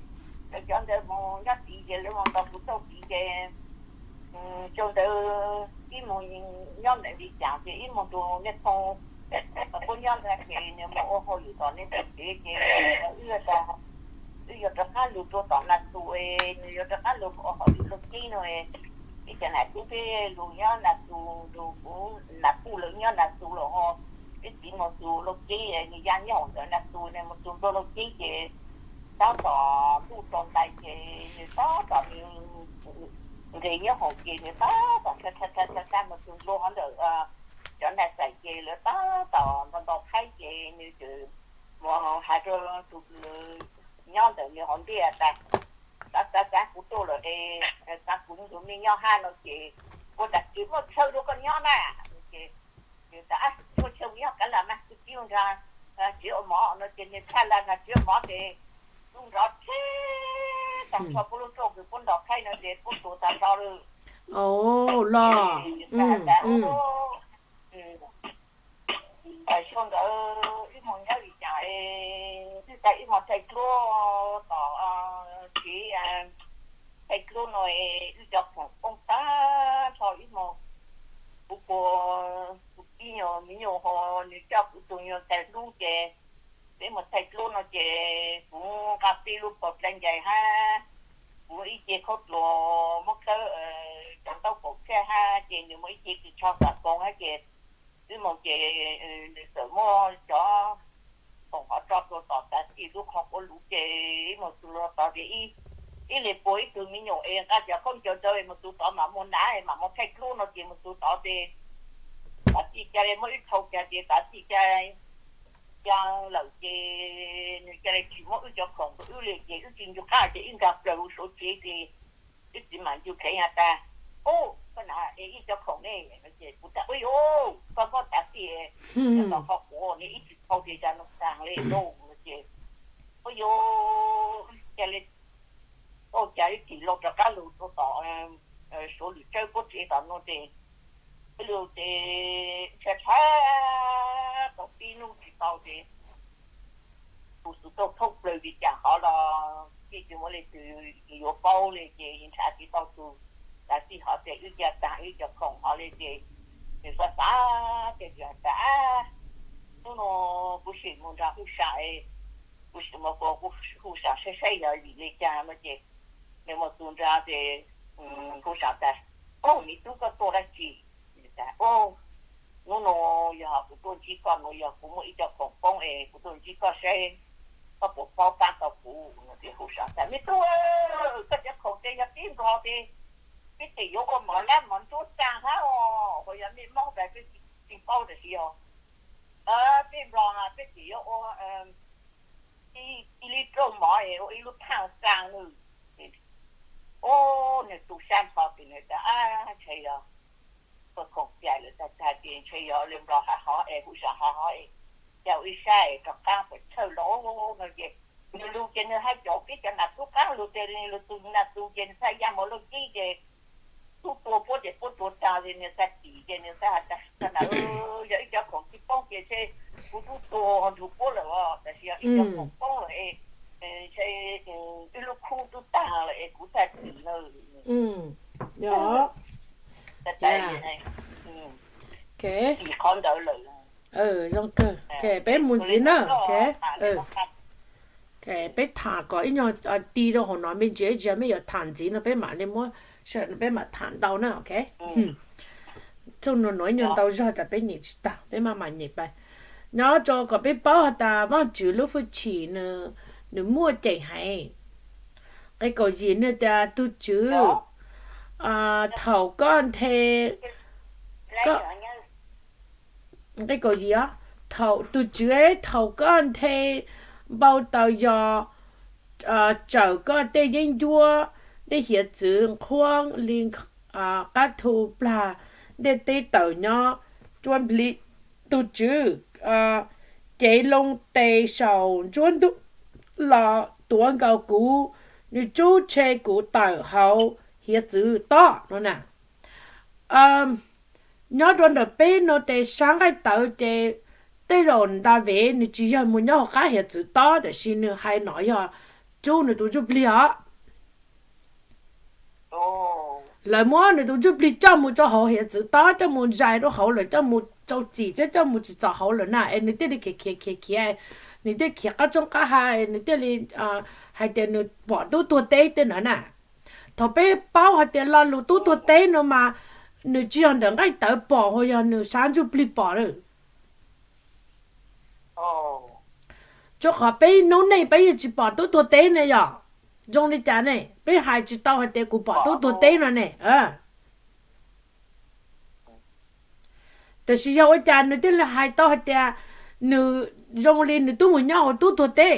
lawv cov ntawd mus nyob tid ces lawv mus ntaus kuv txoj tid ces xyoo ntawd ib mus nyob ntawm Lis Cas ces ib mus nrug Niaj Thoo, puab nyob ntawd ces nws mus ua hauj lwm tom Niaj Thoo tsev ces wb, wb yuav rov qab lug rua tom Nas Xus, nws yuav rov qab lug ua hauj lwm Luam Ceeb no. Ib cov nam tub peb lug nyob Nas Xus, lug kuv nam kuj lawv nyob Nas Xus los ho, peb txiv mus Xus Luam Ceeb, nws ya nyob hauv ntawd Nas Xus, nws mus Xus nrua Luam Ceeb ces tab tom ntuj tsaus ntais ces nws tab tom nws nqes nyob hauv ces nws tab tom tha tha tha mus Xus nrua hauv ntawm cov neeg tais ces lawv tab tom ntaus ntaus qhaib ces nws txawm mus has rua tus nyob ntawm nws hauv ntiaj tas, xav xav xav kuv tuaj lawm es xav kuv tus me nyob hab no ces ua tag kis muaj chaw rau koj nyob na. Ces nws tas muaj chaw mus nyob kav lam mas kuv txiv nrog txiv ua mov no ces nws tshaj laj nrog txiv ua mov ces tub nrov tsheb tag nrho puab lub rooj kws puab ntaus qhaib no ces puab tuag tag nrho lawm. Los xyoo ntawd wb mus nyob Lis Cas, wb tas wb mus thaij duab tom tsev, thaij duab no wb cov khoom poob tag nrho, wb mus, kuv puag, kuv tib nyuag me nyuam ho nws coj kuv tus nyuag ntxhais hlub ces peb mus thaij duab no ces kuv nqa tib lub paus dlej ncais hab kuv ib ce khaub dluag muab khawb cov ntaub kaum txhiab hab ces nws muaj ib ce kws tsho xam koos hab ces wb mus ces nws txawm muab cov khoom hov tso rua tom Tav Xij lub qhov quav luv ces wb mus txug lug tod ces ib leeg puag ib tug me nyuam es nqa cov khaub ncaws ntawd mus txug tod mam muag nav mam mus thaij duab no ces mus txug tod ces Tav Xij ca le muab wb thau ca ces Tav Xij ca ca lawm ces nws ca le tsis muab wb cov khoom rau wb li ces wb tsis ncu qab ces wb nkag plaws lug suav tsev ces wb txiv mam ncu kheev has tas, Ub, koj na es ib cov khoom ne? Ces kuv tas, Ub, koj muab Tav Xij cov los qhov quav ne, ib tsis thau ces zag no taag le lauj. Ces ub, yuav ca le ua cas wb tsim loo rov qab lug rua tom Suav Lwm Tsawb puab tsev tom no ces wb lug ces tshaib tshaib tau tib hnub tsis tau ces tus xwm tau thoob plawg li cas hov los txij tsis muaj leej twg yuav paub li ces nrhav tsis tau tus Tav Xij hov ces wb ca taag wb cov khoom hov li ces nws xav xav ces has tas, Hnub no kuv sim mus nrog huj sam, kuv sim mus kuas huj sam saib saib yog vim li cas no ces nws mus txug nrad ces huj sam tas, Au, me tub, koj tuaj dab tsi? Hnub no yog kuv tuaj ntsib koj no yog kuv muaj ib co khoom poob es kuv tuaj ntsib koj saib koj puas paub pab tau kuv no ces huj sam tas, Me tub, koj cov khoom ces yog tib nplog ces peb tseem yuav ua mov lab mov ntsuab xaa hab os, uas yog mej Moob tas peb tsis paub tab sis yog peb nplog mas peb tseem yuav ua ib lub rauj mov es ua ib lub phaaj xaa nawb. Ub, nws tu sab nrho ces nws tas, Ab, ntshe yog ua khoom cai lawm tag tag ces ntshe yog li nplog hab hov es huj sam hab hov es ca ua ib sab es rov qaab puas tshawj los no ces nws lug ces nws hab caum peb cov nam tub qaab lug ces nws lug txug Nas Xus ces nws txhaj ya mus Lauj Ceeb ces tub tua puab ces puab tua taag ces nws txhaj tim ces nws txhaj has tas, Koj na, yog ib cov khoom tsis poob ces ntshe kuv tub tuag nrug puab lawm os, tab sis yog ib cov khoom poob lawm es ntshe wb lub khub tub taag lawm es kuv txhaj tim nawb. Tim qhov ntawd lawm. Zoo kawg, peb mus ntxiv na. Peb tham kom ib nyuag ti rau hauv no me ntsis, ib tsam mej yuav tham ntxiv no peb mam li muab, peb mam tham ntau na, ok. Txooj nuav nuav ib nyuag ntau zog tas peb nyem tsis taug, peb maj mam nyem pais. Nyob rau kom peb paub has tas Vaajtswv lub hwj chim nws muaj ceem heev. Nqe kaum yim nws tias, Tug Tswv, thaum koj nthe, nqe kaum yim, thaum, tug Tswv, thaum koj nthe npau taws yog tsawm koj tej yeeb ncuab, tej hiav txwv nqhuab li qab thu plag ntiaj teb tawm nyob cuab nplig. Tug Tswv, cev loo tes saum nruab ntug los tuav nkaus kuv, nws tsub tshe kuv tawm hauv hiav txwv tob no na. Nyob rau ntawm peb no ces sab nqaij tawv ces tej zaum Daviv nws tsis yog mus nyob hauv qab hiav txwv tob, tiam sis nws hais no yog tsub nws tus ntsuj plig os. Lawv muab nws tus ntsuj plig coj mus rau hauv hiav txwv tob, coj mus zais rau hauv lawm, coj mus rau txim thiab coj mus tsis txog hauv lawm na, es nws thiaj li khiav khiav khiav khiav, nws thiaj khiav qab roob qab hav, nws thiaj li hais tias nws pom tub tuag teb tej ntawd na. Thaum peb paub hais tias lo lus tub tuag teb no mas nws tsis yog ntawm nqaij tawv pom, ho yog nws sab ntsuj plig pom lawm. Rau qhov peb noob neej peb yeej tsis pom tub tuag teb ne yom. Zoo li cas ne, peb hais tsis tau hais tias kuv pom tub tuag teb no ne. Tiam sis yog ua cas nws thiaj li hais tau hais tias nws zoo li nws twb mus nyob hauv tub tuag teb?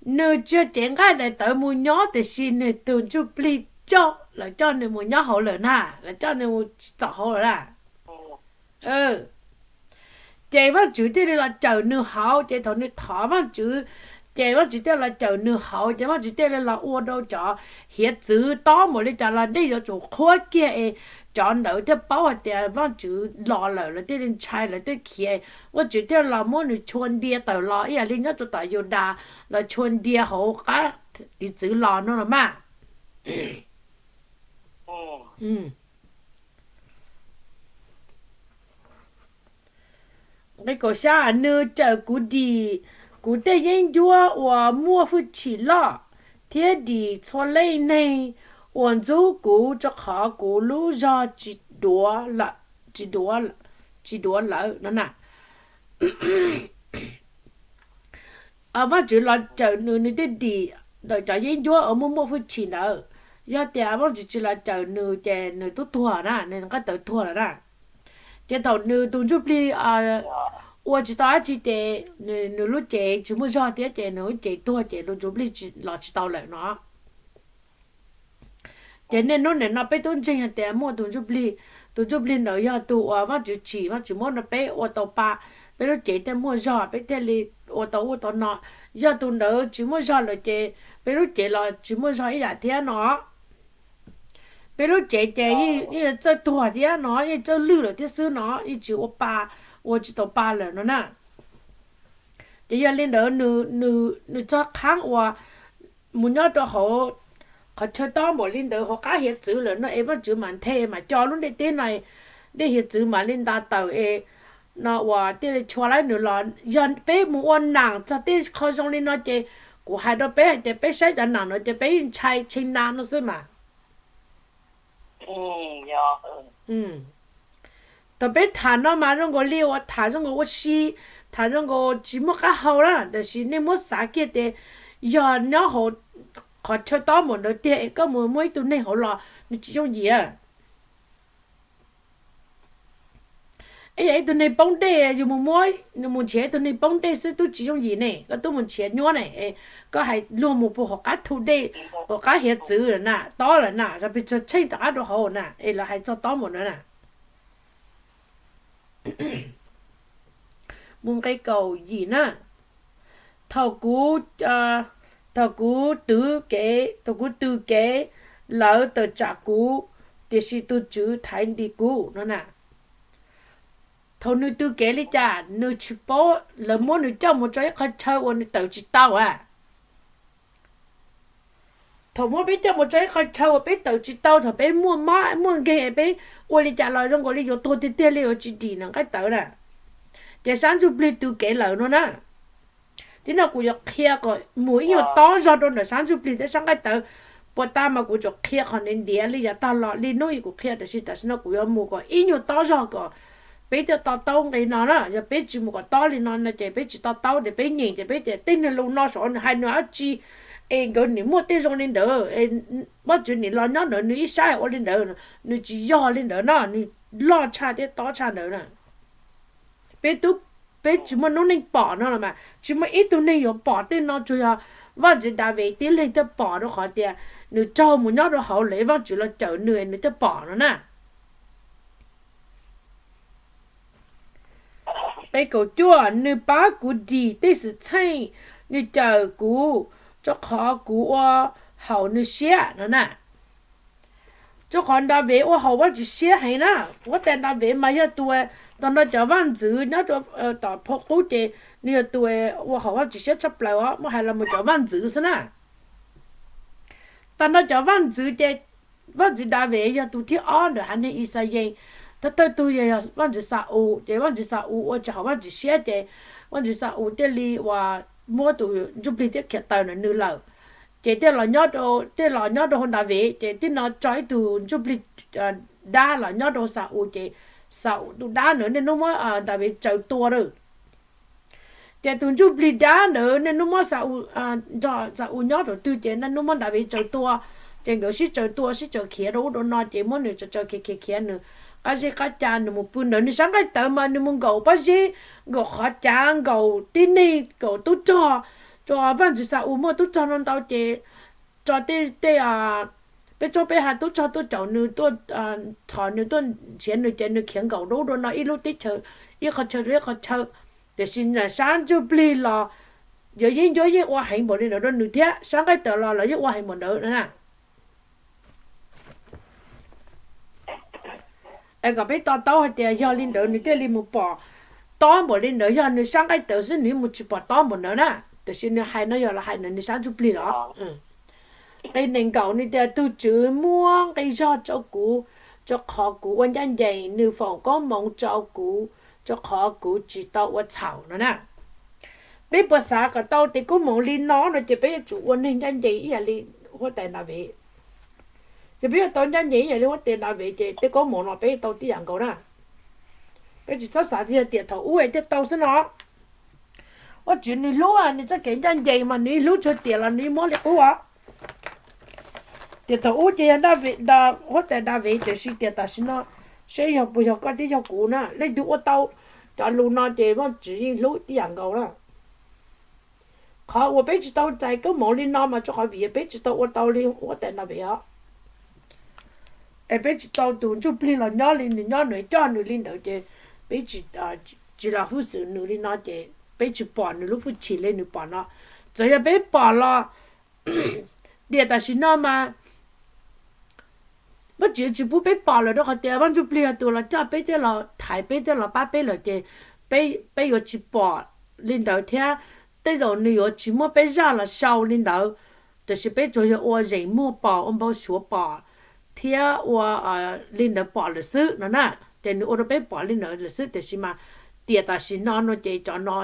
Nws tsis yog cev nqaij daim tawv mus nyob, tiam sis nws tus ntsuj plig coj, lawv coj nws mus nyob hauv lawm na, lawv coj nws mus txog hauv lawm na. Ces Vajtswv thiaj li los cawm nws hauv, ces thaum nws thov Vajtswv, ces Vajtswv thiaj los cawm nws hauv, ces Vajtswv thiaj li los ua rau cov hiav txwv tob npaum li cas los dej yuav tsum qhuav kiag es cov ntawd thiaj paub hais tias Vajtswv los lawm, lawv thiaj li ntshai, lawv thiaj khiav. Vajtswv thiaj los muab nws tshua ntia tawm los ib yam li nyob rau tom Yudas los tshua ntia hauv qab hiav txwv los no los mas. Nqe kaum xya, nws cawm kuv dim kuv tej yeeb ncuab uas muaj hwj chim loj, thiab dim txhua leej neeg uas ntxub kuv, rau qhov kuv lub zog tsis duav lawm no na. Vajtswv los cawm nws, nws thiaj dim ntawm cov yeeb ncuab uas muaj muaj hwj chim ntawd. Yog tias Vajtswv tsis los cawm nws ces nws twb tuag na, nws nqaij tawv tuag lawm na. Ces thaum nws tus ntsuj plig ua tsis tau dab tsi ces nws lub cev tsis muaj zog thiab ces nws lub cev tuag ces tus ntsuj plig los tsis tau lawm no. Ces niaj hnub nim no peb twb ntseeg hais tias muaj tus ntsuj plig, tus ntsuj plig ntawd yog tus uas Vajtswv tsim, Vajtswv muab rau peb ua tau pa, peb lub cev thiaj muaj zog, peb thiaj li ua tau ub tau no. Yog tus ntawd tsis muaj zog lawm ces peb lub cev los tsis muaj zog ib yam thiab no. Peb lub cev ces yeej txawj tuag thiab no, yeej txawj lwj lawm thiab xwb no, yeej tsis ua pa, ua tsis tau pa lawm no na. Ces yog li ntawd nws txog qhov uas mus nyob rau hauv qhov chaw tob npaum li ntawd hauv qab hiav txwv lawm no es Vajtswv mam nthe mam co lub ntiaj teb no, ntiaj hiav txwv mam li nta tawm es no uas thiaj li tshua laib nws los. Yog peb mus ua nam txog tej qho zoo li no ces kuv hais rau peb hais tias peb saib cov nam no ces peb yeej ntshai tshee na no xwb mas. Thaum peb tham no mas zoo nkaus li uas tham zoo nkaus ua si, tham zoo nkaus tsis muaj qab hau na, tiam sis nej muab xav kiag tias yog nyob hauv qhov chaw tob npaum ntawd tiag es koj mus muaj ib tug neeg hauv los nws tsis yooj yim. Ib yam ib tug neeg poob dej, yus mus muab, mus nrhiav ib tug neeg poob dej xwb twb tsis yooj yim ne, koj twb mus nrhiav nyuab ne, koj hais luag mus puag hauv qab thu dej, hauv qab hiav txwv lawm na, tob lawm na, pes tsawg tsheej rov qab rau hauv na es lawv hais txog tob npaum ntawd na. Mus nqe kaum yim na. Thaum kuv, thaum kuv tw kev, thaum kuv tw kev, lawv tawm tsam kuv, tiam sis tus Tswv thaiv ntis kuv no na. Thaum nws tw kev li cas nws tsis paub, lawv muab nws coj mus rau ib qho chaw uas nws tawm tsis tau a. Thaum muab peb coj mus rau ib qho chaw uas peb tawm tsis tau, thaum peb muaj mob muaj nkeeg peb ua li cas los zoo nkaus li yuav tuag tiag tiag li, yuav tsis dim nws nqaij tawv na. Ces sab ntsuj plig tw kev lawm no na. Tib no kuv yuav qhia kom mus ib nyuag tob zog rau ntawm sab ntsuj plig thiab sab nqaij tawv. puas tas mas kuv tsuas qhia qhov ntiav ntiav li yav tag los li hnub ib kuv qhia, tiam sis tam sim no kuv yuav mus kom ib nyuag tob zog kom peb thiaj to taub nqe no na. Yog peb tsis mus kom tob li no no ces peb tsis to taub, ces peb nyeem ces peb tias tej niag lus no sav nws hais nws dab tsi, es nkawd nim muaj tej zoo li ntawd, Vajtswv nim los nyob ntawd nws ib sab ua li ntawd. Nws tsis yog li ntawd no, nws loj tshaj thiab tob tshaj ntawd na. Peb tub, peb tsis muaj noob neej pom no los mas tsis muaj ib tug neeg yuav pom tej no, tsuas yog Vajtswv Daviv tib leeg thiaj pom, rau qhov tias nws raug mus nyob rau hauv lawv, Vajtswv los cawm nws, nws thiaj pom no na. Nqe kaum cuaj, nws pab kuv dim tej xwm txheej, nws cawm kuv, rau qhov kuv ua haum nws siab no na. Rau qhov Daviv ua haum Vajtswv siab heev na. Huab tais Daviv mas yog tus, tag nrho cov vaj ntxwv nyob rau tom phau qub ces nws yog tus ua haum Vajtswv siab tshaj plaws os, muab hais los mus cov vaj ntxwv xwb na. Tag nrho cov vaj ntxwv ces vaj ntxwv Daviv yog tus thib ob ntawm haiv neeg Yixalayees. Thawj thawj tug yog, yog vaj ntxwv Xa-ules, ces vaj ntxwv Xa-ules ua tsis haum Vajtswv siab ces vaj ntxwv Xa-ules thiaj li uas muab tus ntsuj plig thiab khiav taws ntawm nws lawm. Ces thiaj los nyob rau, thiaj los nyob rau hauv Daviv, ces thiaj no tso ib tug ntsuj plig dab los nyob rau Xa-ules, ces Xa-ules tus dab ntawd niaj hnub muab Daviv tsaws tua lawm. Ces tus ntsuj plig dab ntawd niaj hnub muab Xa-ules, nrog Xa-ules nyob thaum twg ces niaj hnub muab Daviv tsaws tua. Ces nkawd sib tsaws tua sib tsaws khiav rau ub rau no, ces muab nws tsaws tsaws khiav khiav khiav, nws qab zeb qab ca, nws mus pw ntawd nws sab nqaij tawv mas nws mus nkaum pob zeb, nkaum qhov cav, nkaum tib neeg, nkaum tub rog. Rau vaj ntxwv Xa-ules muaj tub rog no ntau ces tso tej, tej peb tsob peb ha tub rog tuaj caum nws, tuaj txhom nws, tuaj nrhiav nws ces nws khiav nkaum rau ub rau no ib lub teb chaws, ib qhov chaw rau ib qhov chaw. Tiam sis sab ntsuj plig los yuav yeej ncuab yeej ua heev npaum li ntawd rau nws thiab, sab nqaij tawv los lawv yeej ua heev npaum ntawd na. Es kom peb to taub hais tias yog li ntawd nws thiaj li mus pom tob npaum li ntawd, yog nws sab nqaij tawv xwb nws mus tsis pom tob npaum ntawd na. Tiam sis nws hais no yog los hais ntawm nws sab ntsuj plig los. Nqe nees nkaum nws tias tus Tswv muab nqi zog rau kuv, rau qhov kuv ua ncaj ncees, nws foom koob hmoov rau kuv, rau qhov kuv tsis tau ua txhaum no na. Peb puas xav kom tau tes koob hmoov li no no ces peb yuav tsum ua neeg ncaj ncees ib yam li huab tais Daviv. Ces peb yuav tau ncaj ncees ib yam li huab tais Daviv ces tej koob hmoov no peb yuav tau tib yam nkaus na. Peb tsis txhob xav tias tiam thaum ub es thiaj tau xwb no. Vajtswv nws hlub, nws txoj kev ncaj ncees mas nws hlub tshua tiam los nws muab li qub os. Tiam thaum ub ces yog huab tais Daviv, tiam sis tiam tam sim no seb yog puas yog koj thiab yog kuv na, leej twg ua tau cov lus no ces Vajtswv yeej hlub tib yam nkaus na. Qhov uas peb tsis tau txais koob hmoov li no mas rau qhov vim peb tsis tau ua tau li huab tais Daviv os. Es peb tsis tau tus ntsuj plig los nyob li nws nyob, nws coj nws li ntawd ces peb tsis, tsis los hwj xwm nws li no ces peb tsis pom nws lub hwj chim li nws pom no. Txawm yog peb pom los tiam tam sim no mas Vajtswv tsis pub peb pom lawm rau qhov tias Vaj Ntsuj Plig yog tus los coj peb thiab los thaiv peb thiab los pab peb lawm ces peb yuav tsis pom li ntawd thiab. Tej zaum nws yuav tsis muab peb zaj los sau li ntawd, tiam sis peb tsuas yog ua zeem muag pom, ua npau suav pom thiab ua li ntawd pom lawm xwb no na. Ces nws ua rau peb pom li ntawd lawm xwb, tiam sis mas tiam tam sim no no ces cov no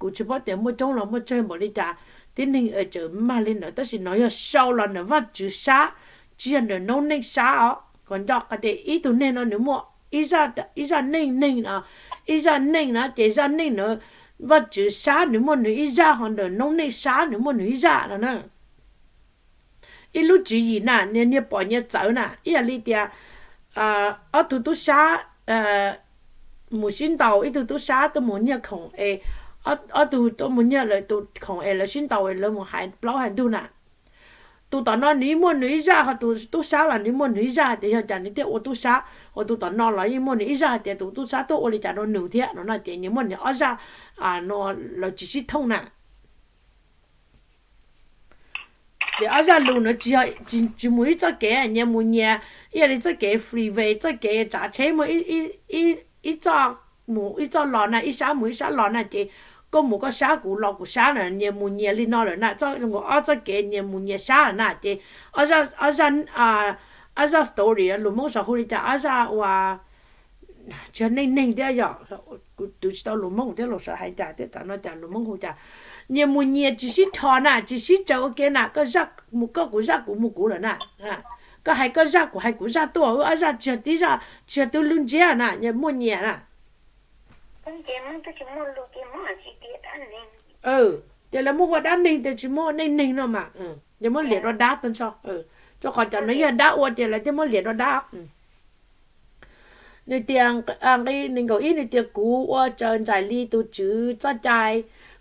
kuv tsis paub tias muaj coob los muaj tsawg npaum li cas, tib neeg tseem mag li ntawd, tab sis no yog sau los ntawm Vajtswv sab, tsis yog ntawm noob neej sab os. Kom nco qhov tias ib tug neeg no nws muaj ib zaj neej neeg no, ib zaj neej na, ces zaj neej na, Vajtswv sab nws muaj nws ib zaj, ho ntawm noob neej sab nws muaj nws ib zaj no na. Ib lub tswv yim na, nyias pom nyias txawv na, ib yam li tias ob tug tub sab mus sib ntaus, ib tug tub sab tuaj mus nyiag khoom es ob tug tuaj mus nyiag lawv tus khoom es lawv sib ntaus es lawv mus hais plaub hais ntug na. Tus tom no nws yeej muaj nws ib zaj, ho tus tub sab los nws muaj nws ib zaj, tias yog cas nws thiaj ua tub sab, ho tus tom no los yeej muaj nws ib zaj, tias tus tub sab tuaj ua li cas rau nws thiab no na, ces nyias muaj nyias ob zaj, lawv tsis sib thooj na. Ces ob zaj lus na, tsis mus ib txoj kev, nyias mus nyias, ib yam li txoj kev freeway, txoj kev tsav tsheb muaj ib txoj mus ib txoj los na, ib sab mus ib sab los na, ces koj mus koj sab kuv los kuv sab na, nyias mus nyias li no lawm na, ob txoj kev nyias mus nyias sab lawm na, ces ob zaj story lus Hmoob sav hu li cas, ob zaj uas tsis yog neej neeg thiab yom, kuv twv tsis tau lus Hmoob thiab los sav hais cas thiab, tam no cas lus Hmoob hu cas, Nyias mus nyias tsis sib rho na, tsis sib tsaws ua ke na, koj kuv zaj kuv mus kuv lawm na. Koj hais koj zaj kuv hais kuv zaj tuaj, wb ob zaj tsis yog tib zaj, tsis yog tib lub ntsiab na, nyias muaj nyias na. Ces lawv muab ua dab neeg tias tsis muaj ua neej neeg no mas, ces muab liam rau dab tag nrho. Rau qhov cov no yog dab ua ces lawv thiaj muab liam rau dab. Nws tias, nqe nees nkaum ib nws tias kuv ua raws nraim li tus tswv txoj cai,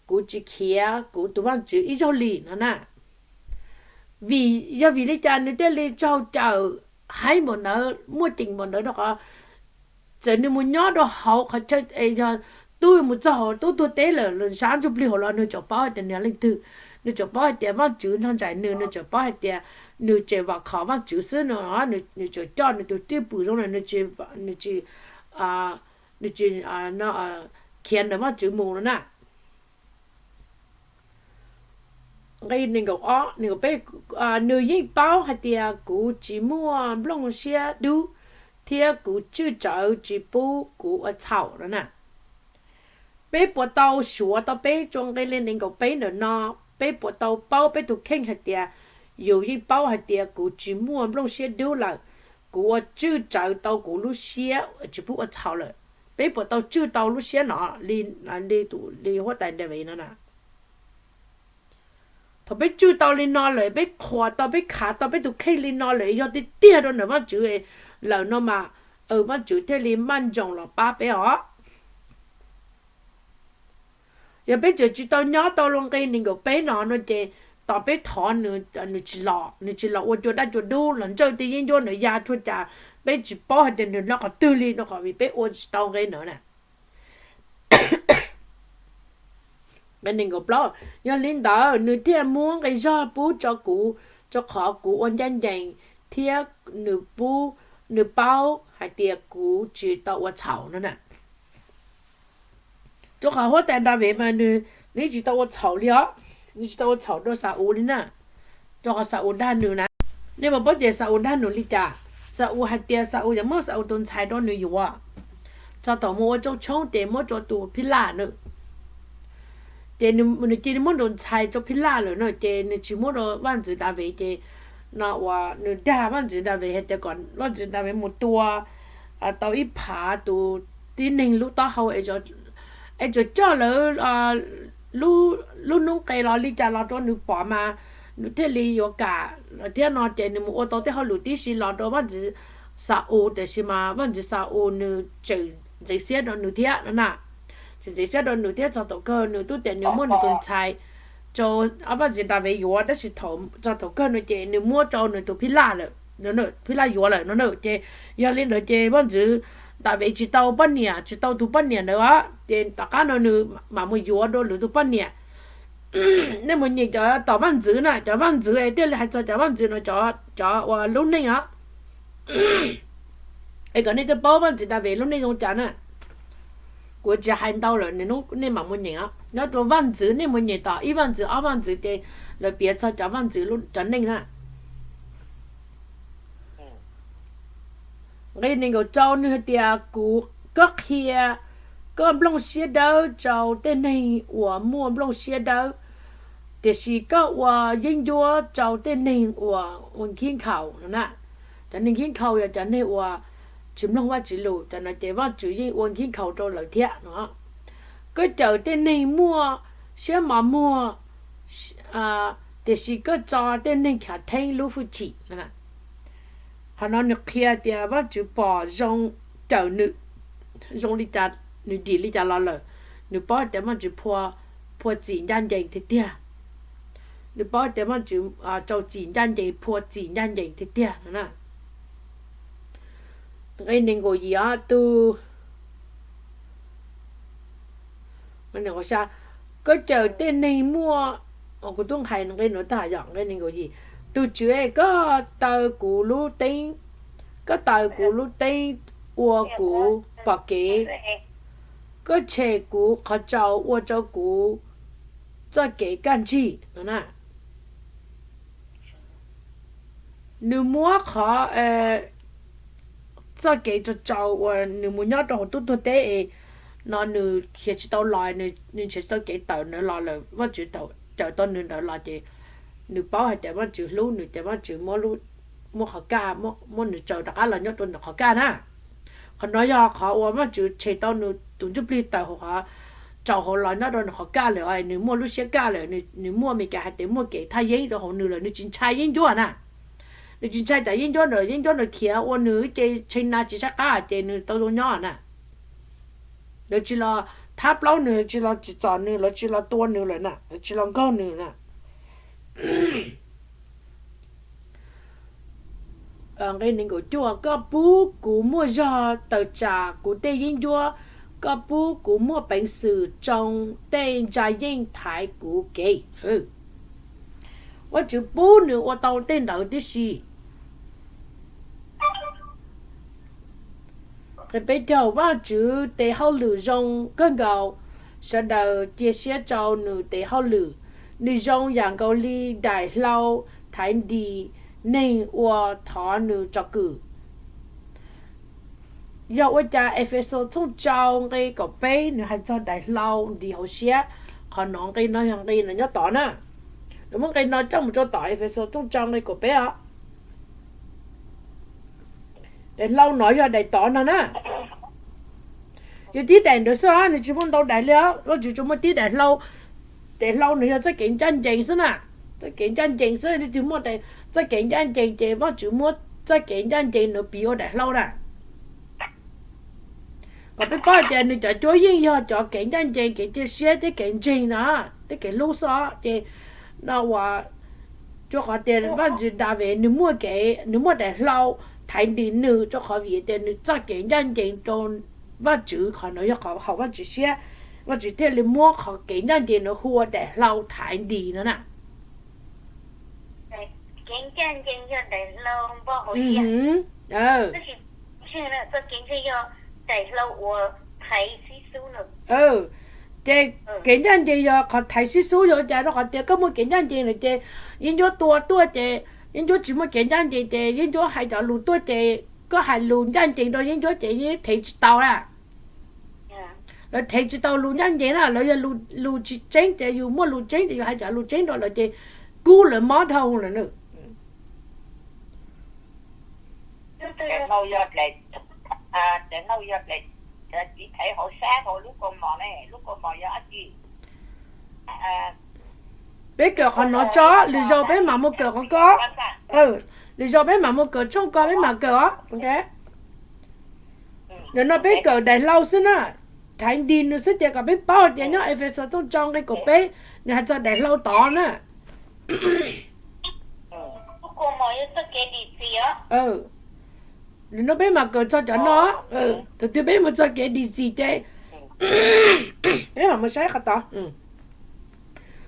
kuv tsis khiav kuv tus Vajtswv ib zaug li no na. Vim yog vim li cas nws thiaj li raug cawm heev npaum ntawd, muaj ceem npaum ntawd rau qhov txawm nws mus nyob rau hauv qhov chaw, yog tub mus txog hauv tub tuag teb lawm, sab ntsuj plig hauv los nws tseem paub hais tias nws yog leej twg, nws tseem paub hais tias Vajtswv nrog nraim nws, nws tseem paub hais tias nws tseem vam khom Vajtswv xwb no, nws tseem coj nws tus cwj pwm zoo na, nws tsis, nws tsis khiav ntawm Vajtswv mus no na. Nqe nees nkaum ob, nws yeej paub hais tias kuv tsis muaj nplooj siab dub, thiab kuv tswj rawv tsis pub kuv ua txhaum no na. Peb puas tau suav tau peb tso nqe li nees nkaum peb ntawm no, peb puas tau paub peb tus kheej hais tias yus yeej paub hais tias kuv tsis muaj nplooj siab dub lawm, kuv ua tswj rawv tau kuv lub siab tsis pub ua txhaum lawm. Peb puas tau tswj tau lub siab no li, li huab tais Daviv no na? Thaum peb tswj tau li no lawm, peb qhuas tau, peb khav tau peb tus kheej li no lawm, yog tiag tiag rau ntawm Vajtswv lawm no mas, Vajtswv thiaj li maj nroos los pab peb os. Yog peb tseem tsis tau nyob tau lub nqe nees nkaum peb no no ces tos peb thov nws, nws tsis los, nws tsis los ua cua daj cua dub los ntsawj tej yeeb ncuab ntawd ya tshuaj cas, peb tsis paub hais tias nws nyob qhov twg li no, qhov vim peb ua tsis tau nqe ntawd na. Nqe nees nkaum plaub, yog li ntawd nws thiaj muab nqi zog pub rau kuv, rau qhov kuv ua ncaj ncees, thiab nws pub, nws paub hais tias kuv tsis tau ua txhaum no na. Rau qhov huab tais Daviv mas nws, nws tsis tau ua txhaum li os, nws tsis tau ua txhaum rau Xa-ules li na, rau qhov Xa-ules dag nws na. Nej puas paub ces Xa-ules dag nws li cas? Xa-ules hais tias Xa-ules yuav muab Xa-ules tus ntxhais rau nws yuav, txog thaum mus ua tsau tshoob ces muab rau tus phij laj na. Ces nws cia li muab nws tus ntxhais rau phij laj lawm no, ces nws tsis muab rau vaj ntxwv Daviv, ces no uas nws dag vaj ntxwv Daviv hais tias kom vaj ntxwv Daviv mus tua tau ib phav tus tib neeg lub taub hau es tsuas coj lawv lub noob qes los li cas los rau nws pom mas nws thiaj li yuav kam thiab no, ces nws mus ua tau tej hauj lwm tib si los rau vaj ntxwv Xa-ules, tiam sis mas vaj ntxwv Xa-ules nws tseem ntxeev siab rau nws thiab no na. Tseem ntxeev siab rau nws thiab, txog thaum kawg nws twb tias nws muab nws tus ntxhais rau vaj ntxwv Daviv yuav, tab sis thaum, txog thaum kawg no ces nws muab rau nws tus phij laj lawm, phij laj yuav lawm no na. Ces yog li ntawd ces vaj ntxwv Daviv tsis tau poj niam, tsis tau tus poj niam ntawd os, ces tom qab no nws mam mus yuav dua lwm tus poj niam. Nej mus nyeem cov tom vaj ntxwv na, cov vaj ntxwv es thiaj li hais txog cov vaj ntxwv no, cov uas lub neej os. Es kom nej thiaj paub vaj ntxwv Daviv lub neej zoo cas na. Kuv tsis hais ntau lawm, nej mam mus nyeem os. Nyob rau vaj ntxwv, nej mus nyeem tom ib vaj ntxwv ob vaj ntxwv ces lawv piav txog cov vaj ntxwv cov neej na. Nqe nees nkaum rau nws hais tias kuv, koj qhia koj nplooj siab dawb rau tej neeg uas muaj nplooj siab dawb, tiam sis koj ua yeeb ncuab rau tej neeg uas ua nkhiab nkhaus no na. Cov neeg nkhiab nkhaus yog cov neeg uas tsis mloog Vajtswv lus, cov no ces Vajtswv yeej ua nkhiab nkhaus rau lawv thiab no. Koj cawm tej neeg muaj siab mos muag, tiam sis koj tso tej neeg khav theeb lub hwj chim. Qhov no nws qhia tias Vajtswv pom zoo cawm nws, zoo li cas, nws dim li cas los lawm, nws paub tias Vajtswv phua txim ncaj ncees tiag tiag. Nws paub tias Vajtswv rau txim ncaj ncees, phua txim ncaj ncees tiag tiag no na. Nqe nees nkaum yim tus, koj cawm tej neeg muaj, kuv tub hais nqe no tag yom, nqe nees nkaum yim. Tus Tswv, koj taw kuv lub teeb, koj taw kuv lub teeb ua kuv pom kev, koj tshem kuv qhov tsaus ua rau kuv txoj kev kaj ntsig no na. Nws muab qhov txoj kev tsaus tsaus uas nws mus nyob rau hauv tub tuag teb es no nws khiav tsis tau los, nws nrhiav tsis tau kev tawm ntawd los lawm, Vajtswv thaum caw tau nws ntawd los ces nws paub hais tias Vajtswv hlub nws ces Vajtswv muab qhov kaj, muab nws tsaws rov qab los nyob rau ntawm qhov kaj na. Qhov no yog qhov uas Vajtswv tshem tau nws tus ntsuj plig tawm hauv qhov, tsaus hauv los nyob rau ntawm qhov kaj lawm, nws muaj lub siab kaj lawm, nws muaj Meskas hais tias muaj kev thaj yeeb rau hauv nws lawm, nws tsis ntshai yeeb ncuab na. Nws tsis ntshai cov yeeb ncuab ntawd, yeeb ncuab ntawd khiav ua nws ces tshee na tsis saib qab ces nws tau zoo nyob na. Lawv tsis los thab plaub nws, tsis los tsim txom nws, lawv tsis los tua nws lawm na, lawv tsis los nkaug nws na. Nqe nees nkaum cuaj, koj pub kuv muaj zog tawm tsam kuv tej yeeb ncuab, koj pub kuv muaj peev xwm tsoo tej ntsa yeej thaiv kuv kev. Vajtswv pub nws ua tau tej ntawd tib si. Nqe peb caug, Vajtswv tes hauj lwm zoo kawg nkaus, sawv daws cia siab rau nws tes hauj lwm. Nws zoo yam nkaus li daim hlau thaiv ntis neeg uas thov nws tsom kwm. Yog ua cas Efexus tshooj rau nqe kaum peb nws hais txog daim hlau ntis hauv siab? Qhov no nqe no yog nqe no nyob tod na. Nws muab nqe no coj mus rau tom Efexus tshooj rau nqe kaum peb os. Daim hlau no yog daim tod no na. Yog tib daim ntawd xwb os, nws tsis muaj ntau daim li os, Vajtswv tsuas muaj tib daim hlau. Daim hlau nws yog txoj kev ncaj ncees xwb na. Txoj kev ncaj ncees xwb, leej twg muaj txoj kev ncaj ncees ces Vajtswv muab txoj kev ncaj ncees nws piv ua daim hlau na. Kom peb paub hais tias nws cov cuab yeej yog cov kev ncaj ncees, kev cia siab thiab kev ntseeg no, thiab kev hlub xwb os. Ces no uas, rua qhov tias Vajtswv Daviv nws muaj kev, nws muaj daim hlau thaiv ntis nws, rua qhov vim tias nws txoj kev ncaj ncees rau Vajtswv, qhov no yog qhov haum Vajtswv siab, Vajtswv thiaj li muab qhov kev ncaj ncees no hu ua daim hlau thaiv ntis no na. Ces kev ncaj ncees yog qhov thaiv sib xub, yog qhov thaiv sib xub yog cas? Rau qhov tias koj muaj kev ncaj ncees lawm ces yeeb ncuab tua tuaj ces yeeb ncuab tsis muaj kev ncaj ncees ces yeeb ncuab hais cov lus tuaj ces koj hais lus ncaj ncees rau yeeb ncuab ces yeeb ncuab thev tsis tau na. Lawv thev tsis tau lus ncaj ncees na, lawv yog lus tsis tseeb ces yus muaj lus tseeb ces yus hais cov lus tseeb rau lawv ces kub lawv mob dhau lawm na. Peb kawm qhov no tso, lwm zaus peb mam mus kawm qhov ko. Lwm zaus peb mam mus kawm tshooj ko peb mam kawm os. Ntawm no peb kawm daim hlau xwb na. Thaiv ntis nws xwb ces kom peb paub tias nyob Efexus tshooj rau nqe kaum peb nws hais txog daim hlau tod na. Lwm no peb mam kawm txog cov no. Thaum twg peb mus txog kev dim txim ces peb mam mus saib qhov tod.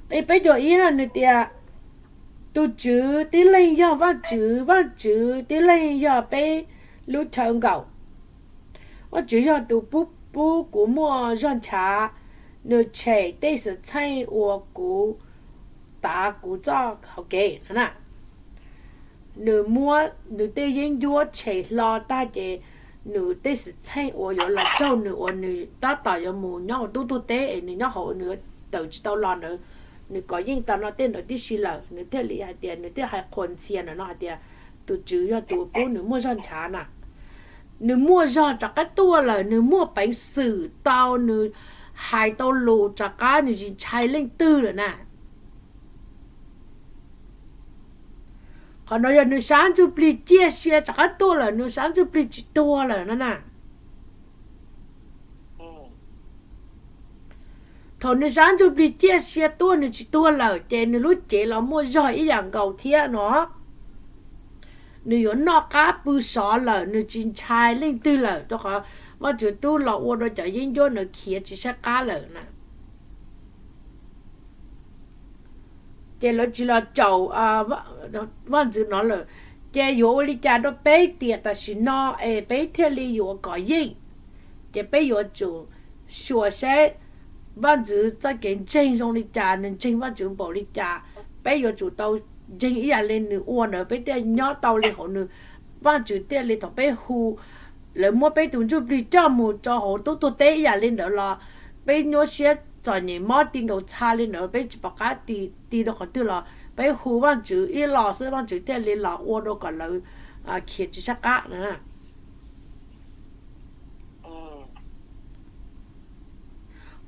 Nqe peb caug ib no nws tias, tus Tswv tib leeg yog Vajtswv, Vajtswv tib leeg yog peb lub chaw nkaum. Vajtswv yog tus pub kuv muaj zog nchav, nws tshem tej xwm txheej uas kuv tav kuv txoj hau kev no na. Nws muab nws tej yeeb ncuab tshem hlo tag ces nws tej xwm txheej uas yuav los tsaug nws uas nws tab tom yuav mus nyob hauv tub tuag teb es nws nyob hauv nws tawm tsis tau los ntawd, nws kov yeej tau no tej ntawd tib si lawm, nws thiaj li hais tias nws thiaj hais qhuas ntxhias ntawm no hais tias tus Tswv yog tus pub nws muaj zog nchav na. Nws muaj zog rov qab tuaj lawm, nws muaj peev xwm tau, nws hais tau lus rov qab, nws tsis ntshai leej twg lawm na. Qhov no yog nws sab ntsuj plig ciaj sia rov qab tuaj lawm, nws sab ntsuj plig tsis tuag lawm no na. Thaum nws sab ntsuj plig ciaj sia tuaj nws tsis tuag lawm ces nws lub cev los muaj zog ib yam nkaus thiab no. Nws yuav noj qab pw sov lawm, nws tsis ntshai leej twg lawm, rau qhov Vajtswv twb los ua rau cov yeeb ncuab ntawd khiav tsis saib qab lawm na. Ces lawv tsis los caum vaj ntxwv no lawm, ces yuav ua li cas rau peb tiam tam sim no es peb thiaj li yuav kov yeej? Ces peb yuav tsum xyuas saib vaj ntxwv txoj kev ntseeg zoo li cas, nws ntseeg Vajtswv npaum li cas. Peb yuav tsum tau ntseeg ib yam li nws ua ntawd, peb thiaj nyob tau li hauv nws. Vajtswv thiaj li thaum peb hu lawv muab peb tus ntsuj plig coj mus rau hauv tub tuag teb ib yam li ntawd los peb nyuaj siab txom nyem mob ti nkaus txha li ntawd, peb tsis pom qab ti, ti rau qhov twg los peb hu Vajtswv ib los xwb Vajtswv thiaj li los ua rau kom lawv khiav tsis sab qab na.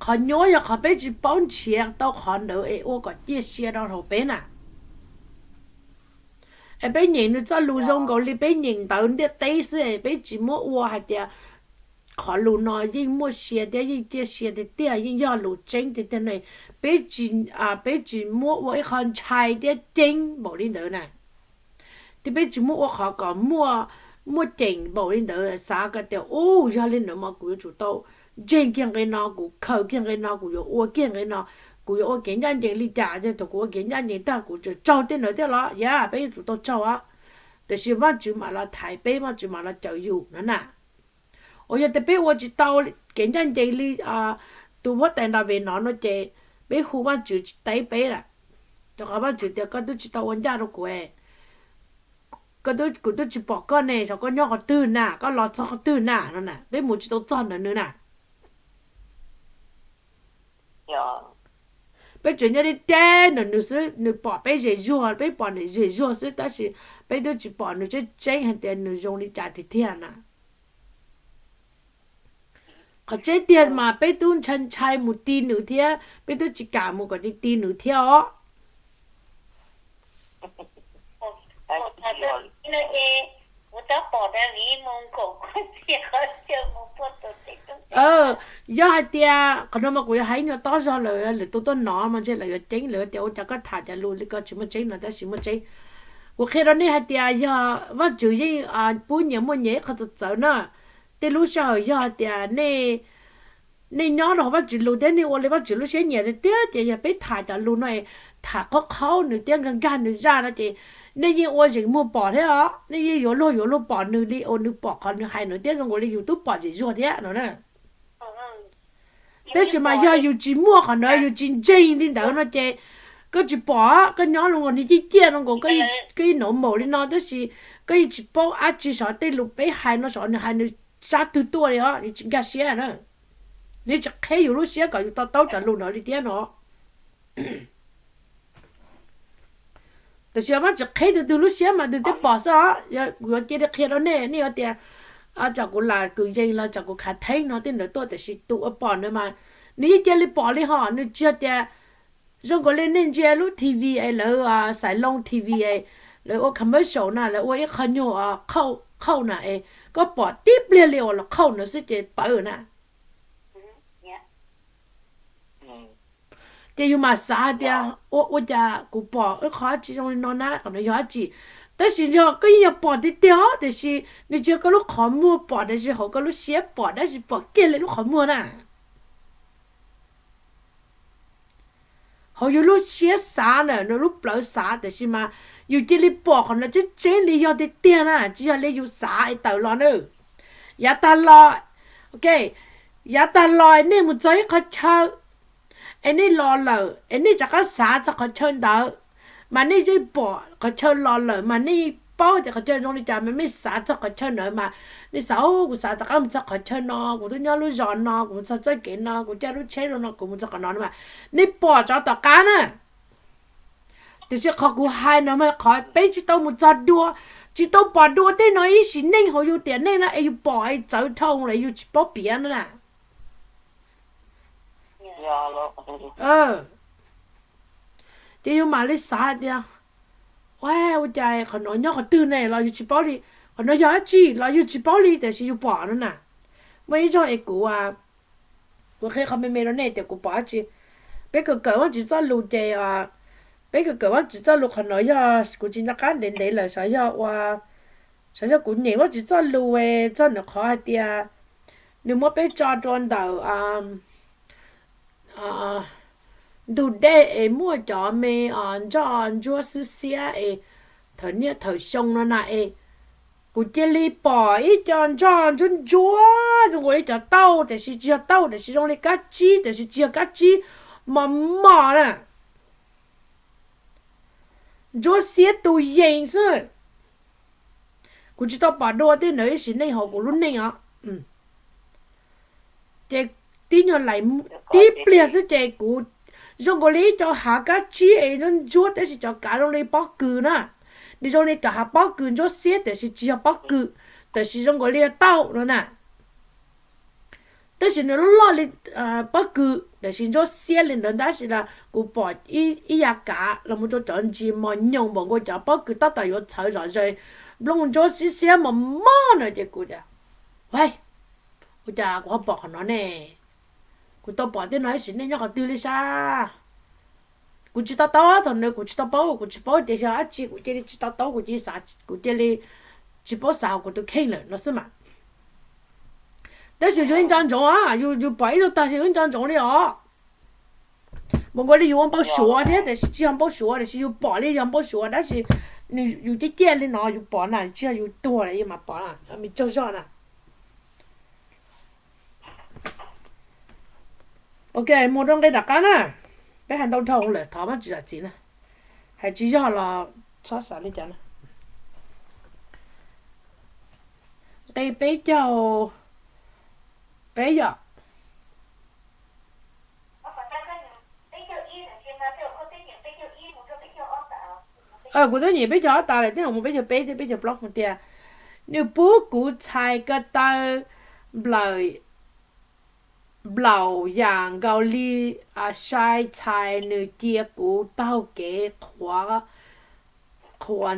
Qhov nyuaj yog qhov peb tsis paub nrhiav tau qhov ntawd es ua kom ciaj sia rau hauv peb na. Es peb nyeem nws txoj lus zoo nkaus li peb nyeem ntawv ntiaj teb xwb es peb tsis muab ua hais tias qhov lus no yeej muaj sia thiab yeej ciaj sia tiag tiag, yeej yog lus tseeb tiag tiag ne. Peb tsis, peb tsis muab ua ib qho ntshai thiab ceeb npaum li ntawd na. Thiab peb tsis muab ua qhov kom muaj, muaj ceem npaum li ntawd, xav kom tias, u, yog li ntawd mas kuv yuav tsum tau ntseeg kiag nqe no, kuv khaws kiag nqe no, kuv yuav ua kiag nqe no, kuv yuav ua kev ncaj ncees li cas, yog thaum kuv ua kev ncaj ncees tag kuv tseem raug tej ntawd thiab los yog peb yuav tsum tau raug os. Tiam sis Vajtswv mam los thaiv peb, Vajtswv mam los cawm yus no na. Uas yog tias peb ua tsis tau kev ncaj ncees li tus huab tais Ntaves no no ces peb hu Vajtswv tsis teb peb lawm, rau qhov Vajtswv tias koj twb tsis tau ua ncaj rau kuv, koj, kuv twb tsis pom koj ne, xyov koj nyob qhov twg na, koj los txog qhov twg na no na, peb mus tsis tau txog ntawm nws na. Peb tsuas nyob deb deb ntawm nws xwb, nws pom peb zem zuag, peb pom nws zem zuag xwb tab sis peb twb tsis pom nws tseeb tseeb hais tias nws zoo li cas tiag tiag na. Qhov tseeb tiag mas peb twb ntshai ntshai mus ti nws thiab peb twb tsis kam mus kom ti ti nws thiab os. Yog hais tias qhov no mas kuv yuav hais ib nyuag tob zog lawm, lwm tus tuaj nov mas ntshe lawv yuav ceeb, lawv tias ua cas koj tham cov lus li ko tsis muaj tseeb no tab sis muaj tseeb. Kuv qhia rau nej hais tias yog Vajtswv yeej pub nyias muaj nyias ib qho txawv txawv na. Tej lub sij hawm yog hais tias nej nyob rau hauv Vajtswv lus thiab nej ua li Vajtswv lub siab nyiam tiag tiag ces yog peb tham cov lus no, tham qhaub qhaub nws thiab nkag nkag nws zaj no ces nej yeej ua zeem muag pom thiab os, nej yeej yuav luag yuav luag pom nws li uas nws pom qhov nws hais no thiab zoo nkaus li yus twb pom zem zuag thiab no na. Tab sis mas yog yus tsis muaj qhov ntawd, yus tsis ntseeg li ntawd no ces koj tsis pom, koj nyob los nkaus nws ciaj ciaj no nkaus, koj yeej normal li no tab sis koj yeej tsis paub dab tsi, xyov tej lus peb hais no xyov nws hais nws sab twg tuaj li os, nws tsis nkag siab na. Nws tsis qheb yus lub siab kom yus to taub cov lus ntawd li thiab no. Tiam sis mas tsis qheb tus twg lub siab mas tus twg pom xwb os. Kuv yuav cia li qhia rau nej, nej yuav tias tsam kuv lam kws yees los tsam kuv khav theeb no tej ntawd tuaj, tiam sis tus uas pom ntawd mas nws yeej cia li pom li hos, nws tsis yog tias zoo nkaus li nej ntsia lub T V es lawv xaiv loo T V es lawv ua commercial na, lawv ua ib qho nyuag qhauj na es koj pom tib pliag li uas los qhauj ntawd xwb ces pawv na. Ces yus mam xav hais tias ua, ua cas kuv pom ib qho dab tsi zoo li no na, qhov no yog dab tsi? Tab sis yog koj yeej yog pom tiag tiag os, tiam sis nws tsis yog koj lub qhov muag pom, tiam sis hauv koj lub siab pom, tab sis pom kiag li lub qhov muag na. Hauv yus lub siab xav na, nws lub plawv xav, tiam sis mas yus cia li pom qhov no tseeb tseeb li yog tiag tiag na, tsis yog li yus xav es tawm los na. Yav tag los, ok, yav tag los nej mus txog ib qhov chaw es nej los lawm es nej rov qab xav txog qhov chaw ntawd, mas nej yeej pom qhov chaw los lawm mas nej yeej paub tias qhov chaw zoo li cas mas nej xav txog qhov chaw ntawd mas nej xav, kuv xav rov qab mus txog qhov chaw no, kuv twb nyob lub zos no, kuv mus txog txoj kev no, kuv caij lub tsheb zoo no, kuv mus txog qhov no mas nej pom tsov tom qab na. Tiam sis qhov kuv hais no mas qhov peb tsis tau mus txog dua, tsis tau pom dua tej no ib sim neej hauv yus tiam neej no es yus pom es txawv dhau lawm yus tsis paub piav no na. Ces yus mam li xav hais tias, ua, ua cas qhov no nyob qhov twg ne los yus tsis paub li, qhov no yog dab tsi los yus tsis paub li tiam sis yus pom no na. Muaj ib zaug es kuv, kuv qhia qhov me me rau nej tias kuv pom dab tsi. Peb kawm kawm Vajtswv txoj lus ces, peb kawm kawm Vajtswv txoj lus qhov no yog kuv tsis nco qab ntev ntev lawm, xyov yog ua, xyov yog kuv nyeem Vajtswv txoj lus txog nws qhov hais tias nws muab peb tso rau ntawm ntug dej es muaj cov me ntsoj ntsuab xwb xiab es thawm niaj thawm xyoo no na es kuv cia li pom ib co ntsoj ntsuab ntsuab zoo nkaus li cov tauj tiam sis tsis yog tauj, tiam sis zoo li kab tsib tiam sis tsis yog kab tsib, mos mos na. Ntsuab xiab tus yees xwb. Kuv tsis tau pom dua tej ntawd ib sim neej hauv kuv lub neej os. Ces tib nyuag laim tib pliag xwb ces kuv zoo nkaus li ib co hav kab tsib es ntsuab ntsuab, tab sis cov kav zoo li pob kws na. Nws zoo li cov hav pob kws ntsuab xiab tiam sis tsis yog pob kws, tab sis zoo nkaus li yog tauj no na. Tab sis nws loj loj li pob kws tiam sis ntsuab xiab li ntawd, tab sis kuv pom ib yav kav los mus rau cov ntsis mos nyoos npaum nkaus cov pob kws tab tom yuav txhawv zom zaws, nplooj ntsuab xiab xiab mos mos no ces kuv tias, ua cas kuv ho pom qhov no ne? Kuv tau pom tej no ib sim neej nyob qhov twg li sab? Kuv tsis to taub, thaum ntawd kuv tsis tau paub, kuv tsis paub tias yog dab tsi, kuv cia li tsis to taub, kuv cia li xav, kuv cia li tsis paub xav hauv kuv tus kheej lawm no xwb mas. Tab sis yus ib nco ntsoov, yus pom ib zaug tag yus ib nco ntsoov li os. Npaum nkaus li yus ua npau suav thiab, tiam sis tsis yog npau suav, tiam sis yus pom li yog npau suav, tab sis yus ciaj ciaj li no yus pom na, tsis yog yus tuag lawm yus mam pom na, me tsaug zog na. Ok, mus rau nqe tom qab na. Peb hais ntau dhau lawm, thov Vajtswv zam txim na. Hais tsis yog los txhob xav li cas na. Nqe peb caug peb yom. Kuv twb nyem peb caug ob tas lawm, twb mus peb caug peb thiab peb caug plaub hais tias, nws pub kuv txhais ko taw nplaum, nplaum yam nkaus li sai txhais, nws cia kuv taug kev qhuav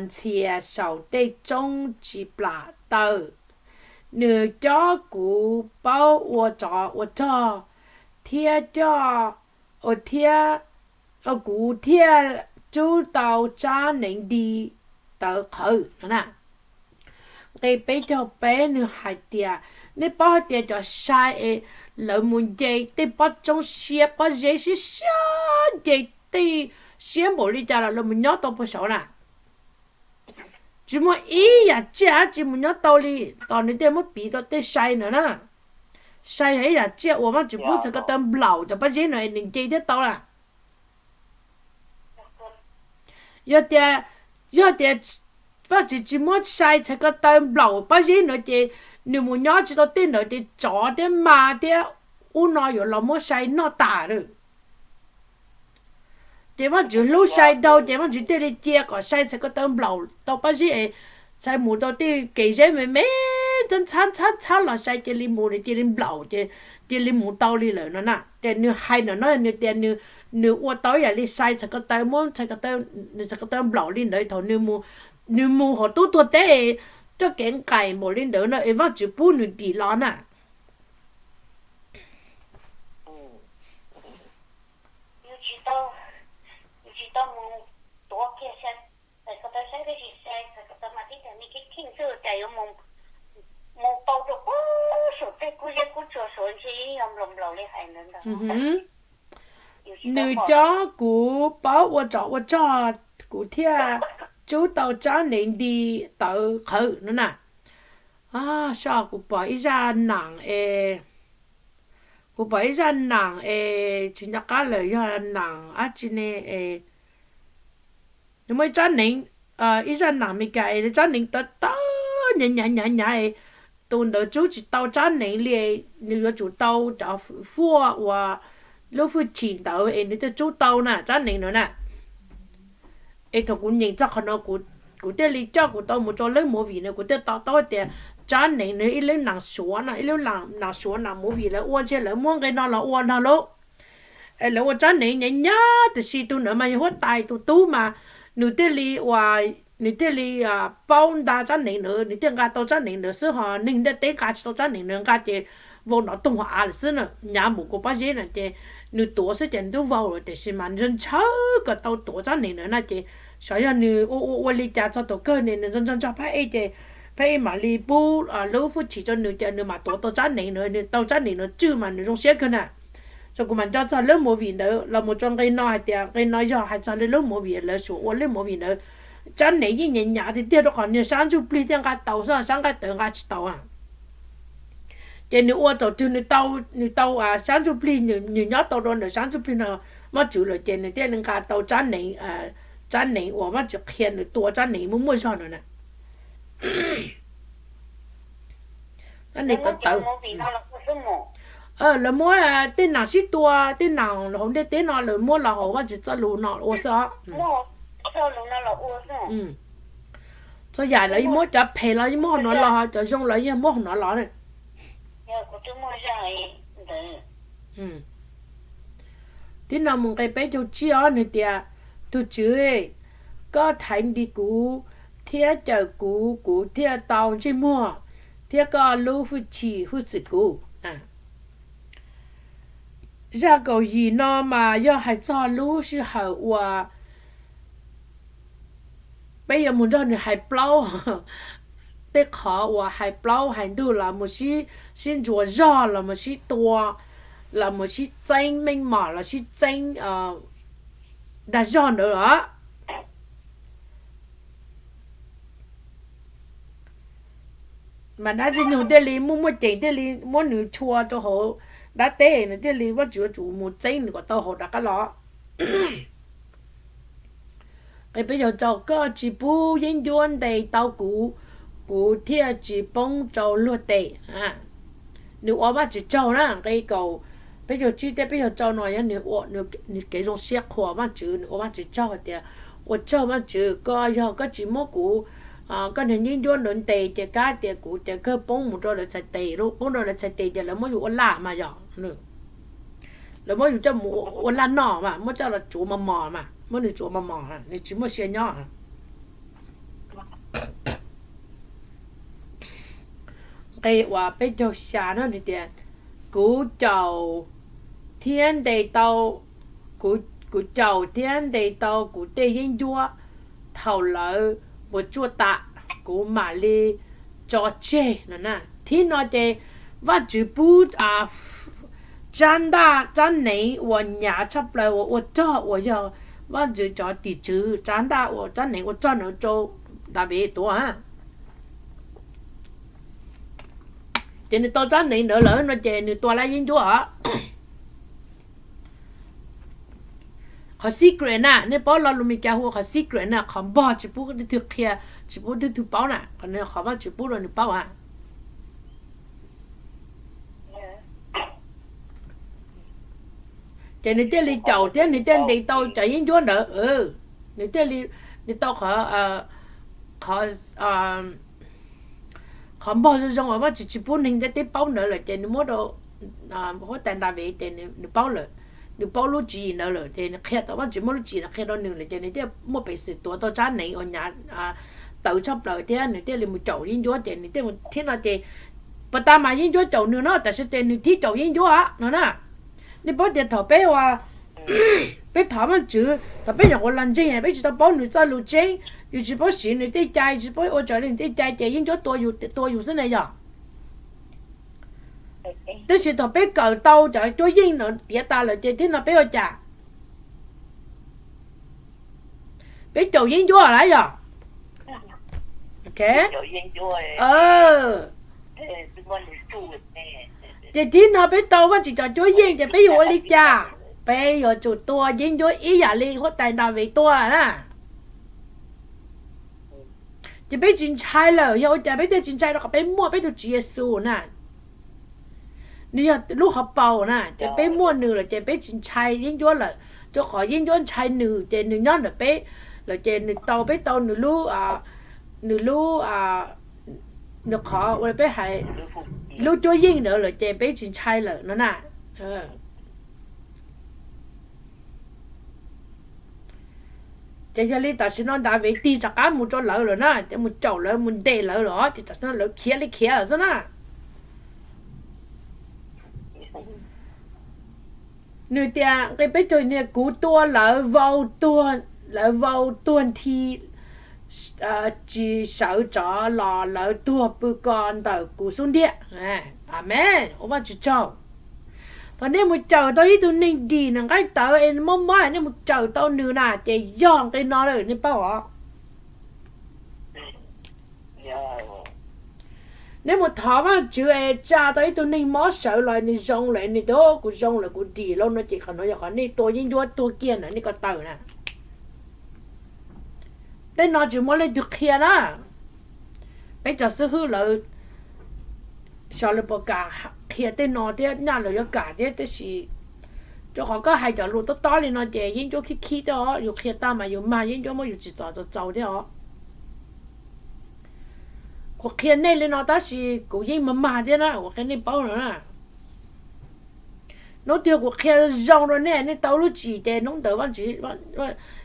ntxhias saum tej roob tsis plam tawm. Nws cob kuv paub ua tsov ua rog thiab coj, thiab kuv thiaj rub tau tsab neev nti tawv qhawv no na. Nqe peb caug peb nws hais tias, nej paub hais tias cov sai es lawv mus nce tej pob roob siab pob zeb siab siab, nce tej siab npaum li cas los lawv mus nyob tau puag saud na. Tsis muaj ib yam tsiaj dab tsi mus nyob tau li, tos nws thiaj muab piv rau tej sai ntawd na. Sai yog ib yam tsiaj uas Vajtswv pub txhais ko taw nplaum cov pob zeb no es nws nce thiab tau na. Yog tias, yog tias Vajtswv tsis muab sai txhais ko taw nplaum pob zeb no ces nws mus nyob tsis tau tej ntawd ces tsov thiab ma thiab ub no yuav los muab sai noj tas lawm. Ces Vajtswv hlub sai dhau ces Vajtswv thiaj li cia kom sai txhais ko taw nplaum tau pob zeb es sai mus tau tej kev zeb me me, ntxhab ntxhab ntxhab los sai cia li mus, cia li nplaum ces cia li mus tau li lawm no na. Ces nws hais ntawm no nws tias nws ua tau ib yam li sai txhais ko taw, muab txhais ko taw, nws txhais ko taw nplaum li ntawd thaum nws mus hauv tub tuag teb, coj kev nqaim npaum li ntawd no es Vajtswv pub nws dim los na. Nws cob kuv paub ua tsov ua rog, kuv thiaj rub tau tsab neev nti tawv qhawv no na. Soj kuv pom ib zaj nam es, kuv pom ib zaj nam es tsis nco qab lawm yog nam dab tsi ne es, nws muaj ib tsab neev, ib zaj nam Meskas es tsab neev tawv tawv hnyav hnyav hnyav hnyav es tus ntawd rub tsis tau tsab neev li, nws yuav tsum tau cov fuaj uas lub fwj chim ntawd es nws thiaj rub tau na tsab neev ntawd na. Es thaum kuv nyeem txog qhov no, kuv thiaj li coj kuv tau mus rau lub movie no, kuv thiaj to taub tias tsab neev nws ib lub nam Suav no, ib lub nam Suav nam movie lawv ua ntshe lawv muab nqe no los ua no lauj. Es lawv ua tsab neev hnyav hnyav tiam sis tus ntawd mas yog huab tais tus tub mas nws thiaj li ua, nws thiaj li paub nta tsab neev ntawd, nws thiaj nqa tau tsab neev ntawd xwb, ho neeg ntiaj teb nqa tsis tau tsab neev ntawd, nqa ces vau nrov toog hauv av lawm xwb na, hnyav npaum nkaus pob zeb na. Ces nws tuav xwb ces nws twb vau lawm, tiam sis mas nws ntshaw kom tau tuav tsab neev ntawd na. Ces xyov yog nws ua ua ua li cas txog thaum kawg ne nws ntsog ntsog ntsog phab ej ces phab ej mam li pub lub fwj chim rau nws ces nws mam tuav tau tsab neev ntawd, nws tau tsab neev ntawd tswj mas nws zoo siab kawg na. Ces kuv mam nco txog lub movie ntawd los mus rau nqe no hais tias nqe no yog hais txog li lub movie lawv suav ua lub movie ntawd. Tsab neev yeej hnyav hnyav tiag tiag rau qhov niag sab ntsuj plig thiaj nqa tau xwb, sab nqaij tawv nqa tsis tau. Ces nws ua thaum twg nws tau sab ntsuj plig, nws nyob tau rau ntawm sab ntsuj plig no Vajtswv lawm ces nws thiaj li nqa tau tsab neev, tsab neev uas Vajtswv qhia nws tua tsab neev muaj muaj zog no na. Lawv muab tej nam sib tua, tej nam hauv ntiaj teb no lawv muab los hauv Vajtswv txoj lus no ua xwb os. Txhua yam lawv yeej muab, cov phem los yeej muab hauv no los, cov zoo los yeej muab hauv no los. Tib no mus nqe peb caug tsib os, nws tias, Tus Tswv, koj thaiv nti kuv thiab cawm kuv, kuv thiaj tau ntsej muag, thiab koj lub hwj chim hwj xwm kuv. Zaj kaum yim no mas yog hais txog lub sij hawm uas peb yuav mus nrog nws hais plaub, tej qhov uas hais plaub hais ntug los mus sib, sib ntsuas zog los mus sib tua, los mus sib txeeb meej mom los sib txeeb dag zog ntawd os. Mas dab Ntxwg Nyoog thiaj li muaj muaj ceem thiaj li muab nws chua rau hauv dab teb, nws thiaj li, Vajtswv yuav tsum mus txeeb nws kom tau hauv rov qab los. Nqe peb caug rau, Koj tsis pub yeeb ncuab ntes tau kuv, kuv thiaj tsis poob rau luag tes. Nws ua Vajtswv tsaug na, nqe kaum, peb caug tsib thiab peb caug rau no yog nws ua, nws kev zoo siab qhuas Vajtswv, nws ua Vajtswv tsaug tias, Ua tsaug Vajtswv, koj yog koj tsis muab kuv, koj niag yeeb ncuab ntawd ntes ces kav tias kuv ces kawg poob mus rau lawv txhais tes, poob rau lawv txhais tes ces lawv muab yus ua laj mas yog, lawv muab yus coj mus ua laj noj mas, muab coj los tsuav mos mos mas, muab nws tsuav mos mos, nws tsis muaj sia nyob. Nqe uas peb caug xya no nws tias, Kuv caum thiab ntes tau, kuv caum thiab ntes tau kuv tej yeeb ncuab, thaum lawv puas tsuaj tas, kuv mam li tso tseg no na. Thib no ces Vajtswv pub tsab ntaj, tsab neev uas hnyav tshaj plaws uas ua rog uas yog Vajtswv cov tim tswv, tsab ntaj uas tsab neev ua rog ntawd rau Daviv tuav. Ces nws tau tsab neev ntawd lawm no ces nws tua lawv yeeb ncuab os. Qhov secret na, nej paub lo lus Meskas hu ua qhov secret na, qhov npog tsis pub leej twg qhia, tsis pub leej twg paub na, qhov no qhov Vajtswv pub rau nws paub a. Ces nws thiaj li caum thiab nws thiaj ntes tau cov yeeb ncuab ntawd. Nws thiaj li, nws tau qhov, qhov, qhov npog zoo zoo uas Vajtswv tsis pub neeg ntiaj teb paub ntawd lawm ces nws muab rau huab tais Daviv ces nws paub lawm. Nws paub lub tswv yim ntawd lawm ces nws qhia tau, Vajtswv muab lub tswv yim ntawd qhia rau nws lawm ces nws thiaj muaj peev xwm tuav tau tsab neev uas hnyav tawv tshaj plaws thiab nws thiaj li mus caum yeeb ncuab ces nws thiaj mus thib no ces puas tas mas yeeb ncuab caum nws no, tab sis ces nws thiaj caum yeeb ncuab no na. Nej paub tias thaum peb ua, peb thov Vajtswv, thaum peb nyuam qhuav los ntseeg peb tsis tau paub nws txoj lus tseeb, yus tsis paub siv nws tej cai, tsis paub ua raws li nws tej cai ces yeeb ncuab tua yus, tua yus xwb na yog. Tab sis thaum peb kawm tau cov cuab yeej no tiav tas lawm ces thib no peb ua cas? Peb caum yeeb ncuab lawm yog. Ces thib no peb tau Vajtswv cov cuab yeej ces peb yuav ua li cas? Peb yuav tsum tua yeeb ncuab ib yam li huab tais Daviv tua na. Ces peb tsis ntshai lawm, yog ua cas peb thiaj tsis ntshai? Rau qhov peb muaj peb tus Tswv Yexus na. Nws yog lub hauv paus na, ces peb muaj nws lawm ces peb tsis ntshai yeeb ncuab lawm. Rau qhov yeeb ncuab ntshai nws ces nws nyob ntawm peb lawm ces nws tau, peb tau nws lub, nws lub, nws qhov ua peb hais, lub cuab yeej ntawd lawm ces peb tsis ntshai lawm no na. Ces yog li tam sim no Daviv tig rov qab mus rau lawv lawm na, ces mus caum lawv mus ntes lawv lawm, ces tam sim no lawv khiav li khiav lawm xwb na. Nws tias nqe peb caug, kuv tua lawv vau tuag, lawv vau tuag nthi, tsis sawv rov los lawv tuag pw ko ntawm kuv xub ntiag. Amees, ua Vajtswv tsaug. Thaum nej mus cawm tau ib tug neeg dim nws nqaij tawv es mob mob nej mus cawm tau nws na ces yog nqe no lawm nej paub os. Nej mus thov Vajtswv es tsa tau ib tug neeg mob sawv los nws zoo lawm, nws tias kuv zoo lawm kuv dim lawm no ces qhov no yog qhov nej tua yeeb ncuab tuag kiag ntawd nej ko taw na. Tej no tsis muaj leej twg qhia na. Peb cov xib hwb lawv Xyov lawv puas kam qhia tej no thiab, nyaj lawv yuav kam thiab, tab sis rau qhov koj hais cov lus tob tob li no ces yeeb ncuab khib khib thiab os. Yus qhia tau mas yus mag yeeb ncuab muab yus tsis txom txaus txaus thiab os. Kuv qhia nej li no tab sis kuv yeej mag mag thiab na, kuv qhia nej paub no na. Hnub twg kuv qhia zoo rau nej, nej tau lub txim ces hnub ntawd Vaj Tswv,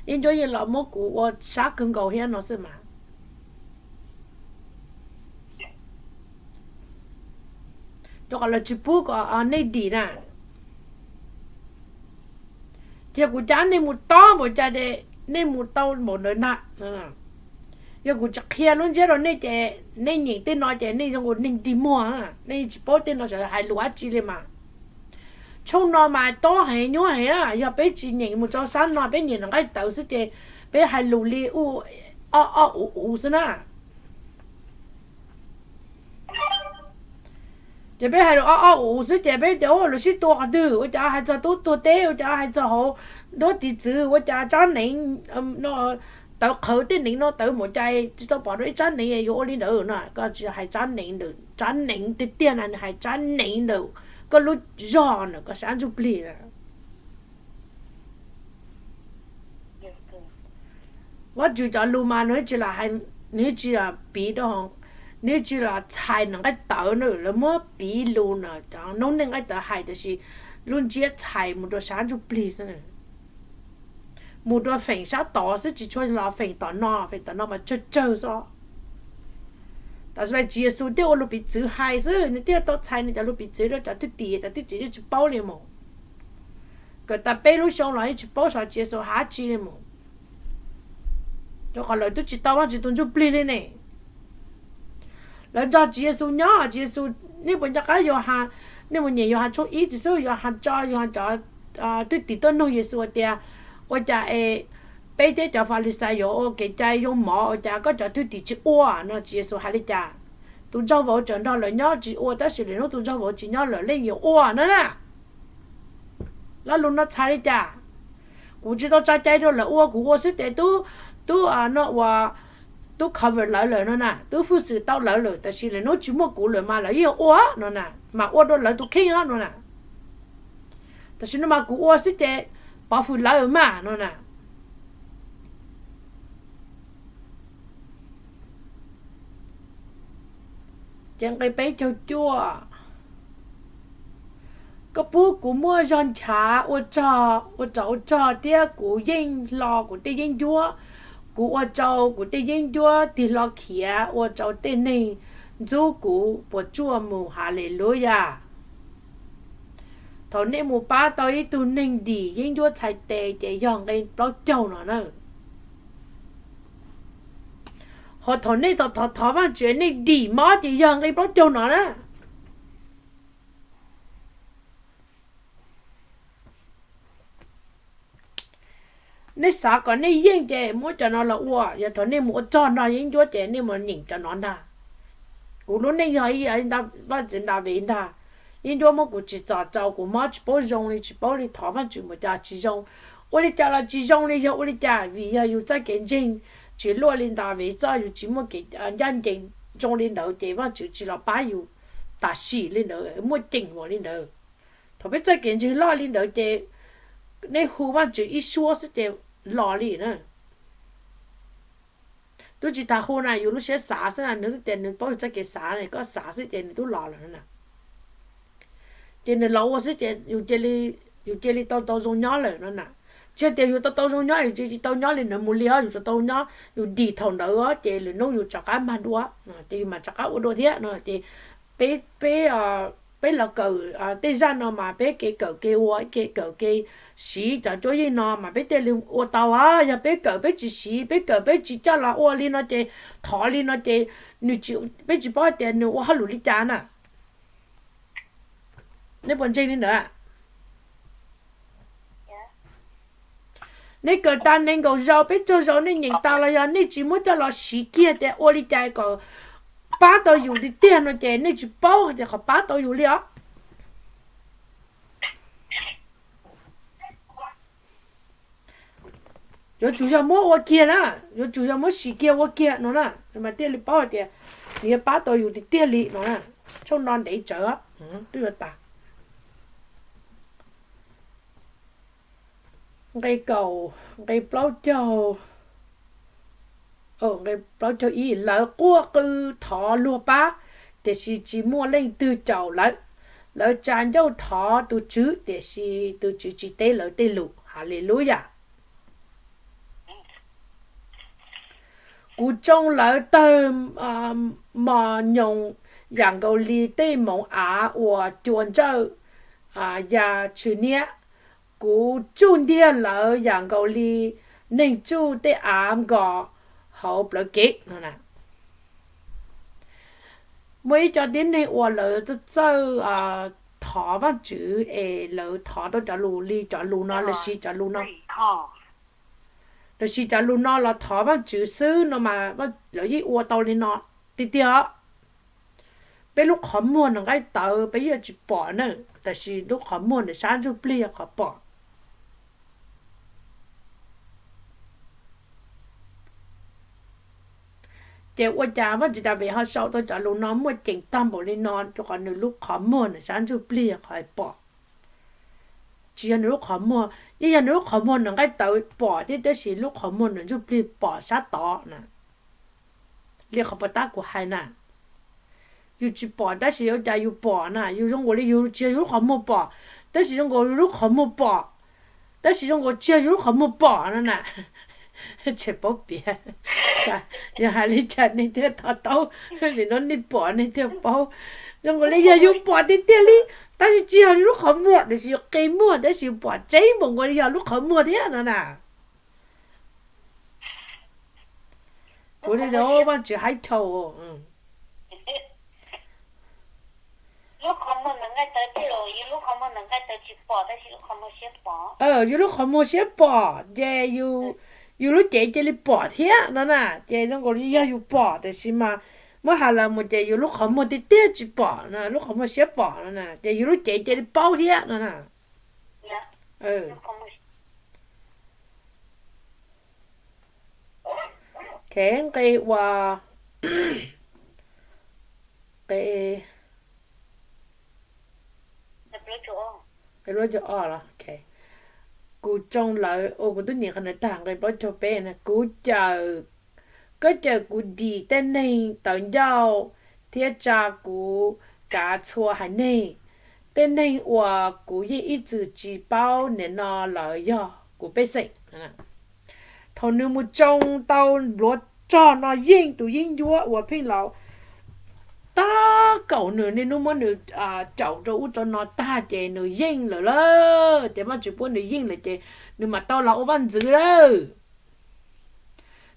yeeb ncuab yeej los muab kuv ua sab kawg nkaus thiab no xwb mas. Rau qhov lawv tsis pub kom nej dim na. Cia kuv cab nej mus tob npaum cas ces nej mus tau npaum ntawd ntag. Yog kuv tsis qhia lub ntsiab rau nej ces nej nyeem tej no ces nej zoo nkaus neeg dig muag, nej tsis paub tej no xyov hais lus dab tsi li mas. Tshooj no mas tob heev nyuaj heev na, yog peb tsis nyeem mus rau sab no, peb nyeem nqaij tawv xwb ces peb hais lus li u, o o u u xwb na. Ces peb hais lus o o u u xwb ces peb tias ua lus sib tua qhov twg, ua cas hais txog tub tuag teb, ua cas hais txog hauv duab tiv txwv, ua cas tsab neev tawv qhawv, tej neev no tawv npaum cas tsis tau pom dua ib tsab neev yuav ua li ntawd na. Koj tsis hais tsab neev ntawm, tsab neev tiag tiag na, nws hais tsab neev ntawm koj lub zog na, koj sab ntsuj plig na. Vajtswv cov lus mas nws tsis los, nws tsis los piv rau, nws tsis los txhais nws nqaij tawv na, lawv muab piv lus na, cov noob neej nqaij tawv hais tiam sis lub ntsiab txhais mus rau sab ntsuj plig xwb, mus rau feem sab tod xwb, tsis tshua los feem tom no, feem tom no mas tsawg tsawg xwb. Tam sim no Tswv Yexus thiaj ua lus piv txwv hais xwb, nws thiaj tau txhais nws cov lus piv txwv rau cov thwj tim, cov thwj tim yeej tsis paub li mus. Kawm tau peb lub xyoo los yeej tsis paub xyov Tswv Yexus hais dab tsi li mus, rau qhov lawv twb tsis tau Vajtswv tus ntsuj plig li ne. Lawv nrog Tswv Yexus nyob, Tswv Yexus, nej puas nco qab Yauhas, nej mus nyeem Yauhas tshooj ib tsis xub, Yauhas tso, Yauhas cov thwj tim tuaj nug Yexus hais tias, ua cas es peb thiab cov Falixais yuav ua kev cai yoo mov, ua cas koj cov thwj tim tsis ua no? Tswv Yexus hais li cas? Tus nraug vauv tseem nrog lawv nyob tsis ua, tab sis lwm hnub tus nraug vauv tsis nyob lawv yeej yuav ua no na. Lo lus no txhais li cas? Kuv tsis tau tso cai rau lawv ua, kuv ua xwb ces tub, tub no ua, tub cover lawv lawm no na, tub hwj xwm tau lawv lawm, tab sis lwm hnub tsis muaj kuv lawm mas lawv yeej yuav ua no na, mas ua rau lawv tus kheej no na. Tam sim no mas kuv ua xwb ces pov hwm lawv mas no na. Ces nqe peb caug cuaj, koj pub kuv muaj zog nchav ua rog, ua rog ua rog thiab kuv yeej hlo kuv tej yeeb ncuab. Kuv ua rau kuv tej yeeb ncuab tig hlo khiav, ua rau tej neeg ntxub kuv puas tsuaj mus. Haleluyas. Thaum nej mus pab tau ib tug neeg dim yeeb ncuab txhais tes ces yog nqe plaub caug no na. Ho thaum nej thov thov Vajtswv nej dim mob ces yog nqe plaub caug no na. Nej xav kom nej yeej ces muab cov no los ua. Yog thaum nej mus ua rog nrog yeeb ncuab ces nej mus nyeem cov no ntag. Kuv lub neej yog ib Vajtswv nra vev ntag. Yeeb ncuab muab kuv tsis txom txaus, kuv mob tsis paub zoo li, tsis paub li, thov Vajtswv mus cas tsis zoo. Ua li cas los tsis zoo li, yog ua li cas? Vim yog yus txoj kev ntseeg tsis luaj li nra vev txoj, yus tsis muaj kev ncaj ncees zoo li ntawd ces Vajtswv tsis los pab yus tam sim li ntawd, muaj ceem npaum li ntawd. Thaum peb txoj kev ntseeg loj li ntawd ces nej hu Vajtswv ib suab xwb ces los li na. Twb tsis tas hu na, yus lub siab xav xwb na, nws twb tias nws paub yus txoj kev xav, koj xav xwb ces nws twb los lawm na. Ces nws los ua xwb ces yus cia li tau tau zoo nyob lawm no na. Tsis tias yus tau tau zoo nyob yus cia li tau nyob li ntawd mus li os, yus tau tau nyob, yus dim thaum ntawd os ces lwm hnub yus rov qab mag dua, ces yus mam rov qab ua dua thiab no. Ces peb, peb, peb los kawm tej zaj no mas peb kev kawm kev ua, kev kawm kev siv cov cuab yeej no mas peb thiaj li ua tau. Yog peb kawm peb tsis siv, peb kawm peb tsis coj los ua li no ces, thov li no ces, nws tsis, peb tsis paub tias nws ua hauj lwm li cas na. Nej puas ntseeg li ntawd? Nej kawm tau nees nkaum zaus peb caug zaus nej nyeem tau los yog nej tsis muab coj los siv kiag tias ua li cas kom pab tau yus tiag tiag no ces nej tsis paub hais tias qhov pab tau yus li os. Yuav tsum yog muab ua kiag na, yuav tsum yog muab siv kiag ua kiag no na, mas thiaj li paub hais tias nws yuav pab tau yus tiag tiag li no na. Tshooj no ntev tsawv, twb yuav tas. Nqe kaum, nqe plaub caug, nqe plaub caug ib, lawv quaj qw thov luag pab, tiam sis tsis muaj leej twg caum lawv. Lawv tsa ncauj thov tus Tswv, tiam sis tus Tswv tsis teb lawv tej lus. Haleluyas. Kuv tsoo lawv tawg mos nyoos yam nkaus li tej moov av uas cua ntsawj ya tshwm niab. Kuv tsuj ntiag lawv yam nkaus li neeg tsuj tej av nkos hauv plawv kev no. Muaj ib co tib neeg uas lawv txawj thov Vajtswv es lawv thov rau cov lus li cov lus no, lawv siv cov lus no, lawv siv cov lus no los thov Vajtswv xwb no mas lawv yeej ua tau li no tiag tiag. Peb lub qhov muag nws nqaij tawv peb yeej tsis pom na, tab sis lub qhov muag nws sab ntsuj plig yog qhov pom. Ces ua cas Vajtswv Daviv ho sau tau cov lus no muaj ceem tag npaum li no, rau qhov nws lub qhov muag nws sab ntsuj plig yog qhov pom. Tsis yog nws lub qhov muag, yeej yog nws lub qhov muag nws nqaij tawv pom thiab, tab sis lub qhov muag nws ntsuj plig pom sab tod na. Li qhov puas tab kuv hais na, yus tsis pom tab sis ua cas yus pom na, yus zoo nkaus li yus tsis yog yus lub qhov muag pom, tab sis zoo nkaus yus lub qhov muag pom, tab sis zoo nkaus tsis yog yus lub qhov muag pom no na. Tseem paub piav, yog hais li cas nej thiaj to taub, nim no nej pom nej thiaj paub. Zoo nkaus li yog yus pom tiag tiag li, tab sis tsis yog yus lub qhov muag, tiam sis yus qi muag tab sis yus pom tseeb npaum nkaus li yog lub qhov muag thiab no na. Kuv li ntawd Vajtswv haib dhau. Yus lub qhov muag siab pom ces yus lub cev cia li pom thiab no na. Ces zoo nkaus li yog yus pom tiam sis mas muab hais los mus ces yus lub qhov muag tiag tiag tsis pom no, lub qhov muag siab pom no na, ces yus lub cev cia li paub thiab no na. Nqe ua, nqe plaub caug ob los, kuv tsoo lawv, kuv twb nyeem qhov ntawd tag, nqe plaub caug peb na, kuv cawm, koj cawm kuv dim tej neeg tawv ncauj thiab tsa kuv kav txhua haiv neeg. Tej neeg uas kuv yeej ib txwm tsis paub, nim no lawv yog kuv pej xeem. Thaum nws mus tsoo tau npluav rog no yeej tus yeeb ncuab uas pheej los tab kaum nws niaj hnub muab nws caum rau ub rau no tag ces nws yeej lawm lauj. Ces Vajtswv pub nws yeej lawm ces nws mam tau los ua vaj ntxwv lawm.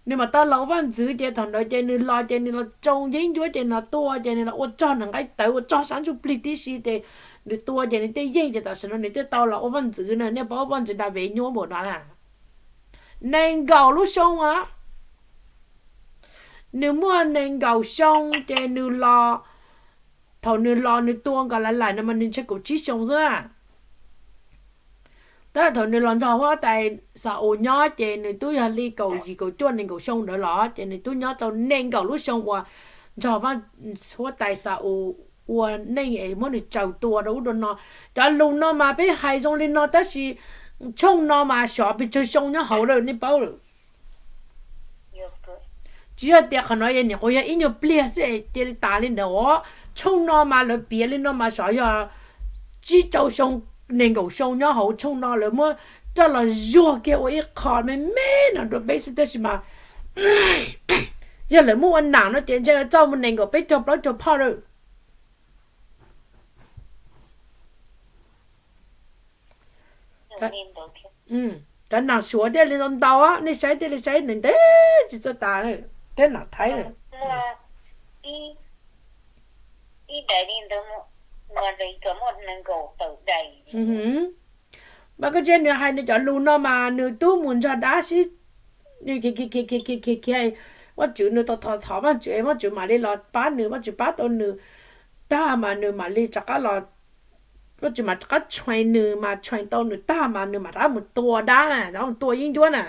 Nws mam tau los ua vaj ntxwv ces thaum ntawd ces nws los ces nws los tsoo yeeb ncuab ces nws los tua ces nws los ua rog nws nqaij tawv ua rog sab ntsuj plig tib si ces nws tua ces nws thiaj yeej ces tam sim no nws thiaj tau los ua vaj ntxwv na. Nej paub vaj ntxwv Daviv nyuaj npaum no na? Nees nkaum lub xyoo a, nws muaj nees nkaum xyoo ces nws los, thaum nws los nws tua nkaus lawv laim no mas nws ntshe kaum tsib xyoo xwb na. Tab sis thaum nws los nrog huab tais Xa-ules nyob ces nws twb yog li kaum yim kaum cuaj nees nkaum xyoo ntawd los ces nws twb nyob tau nees nkaum lub xyoo uas nrog huab tais Xa-ules ua neej es muab nws tsaws tua rau ub rau no. Cov lus no mas peb hais zoo li no tab sis tshooj no mas xyov pes tsawg xyoo nyob hauv lawm nej paub lawm. Tsis yog tias qhov no yog nyuam qhuav yog ib nyuag pliag xwb es cia li tas li ntawd os. Tshooj no mas lawv piav li no mas xyov yog tsib rau xyoo, nees nkaum xyoo nyob hauv tshooj no lawv muab coj los zuag kiag ua ib qho me me no rau peb xwb tab sis mas yog lawv muab ua nam no ces ntshe txoj mus nees nkaum peb caug plaub caug phoj lawm. Cov nam Suav thiaj li ntau ntau, nej saib thiaj li saib ntev ntev tsis txawj tas, thiab nam Thaib na. Mas koj tsis, nws hais nws cov lus no mas nws twb mus nrog dab sib, nws khiav khiav khiav khiav khiav khiav, Vajtswv nws tau thov thov Vajtswv, Vajtswv mam li los pab nws, Vajtswv pab tau nws tag mas nws mam li rov qab los, Vajtswv mam rov qab tshee nws mas tshee tau nws tag mas nws mam rov qab mus tua dab na, rov mus tua yeeb ncuab na.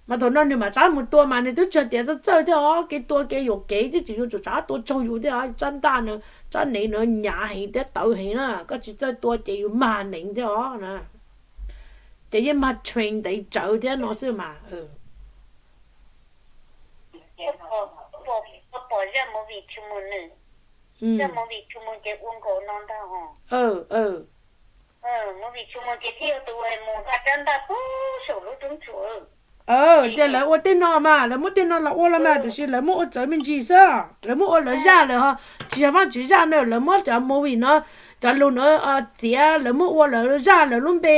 Mas thaum no nws mam rov mus tua mas nws twb tsis tias txawj txawj thiab os, kev tua kev yuam kev thiab, tsis yuav tsum rov tua tsaug yus thiab os. Tsab ntaj no, tsab nev no hnyav heev thiab tawv heev na, koj tsis txawj tua ces yus mag neev thiab os na. Ces yeej mag tsheej ntev tsawv thiab no xwb mas. Tias lawv ua tej no mas lawv muab tej no los ua los mas, tiam sis lawv muab ua txawv me ntsis xwb, lawv muab ua lawv zaj lawm ho, tsis yog Vajtswv zaj na. Lawv muab cov movie no, cov lus no txiav, lawv muab ua lawv zaj lawv lub npe,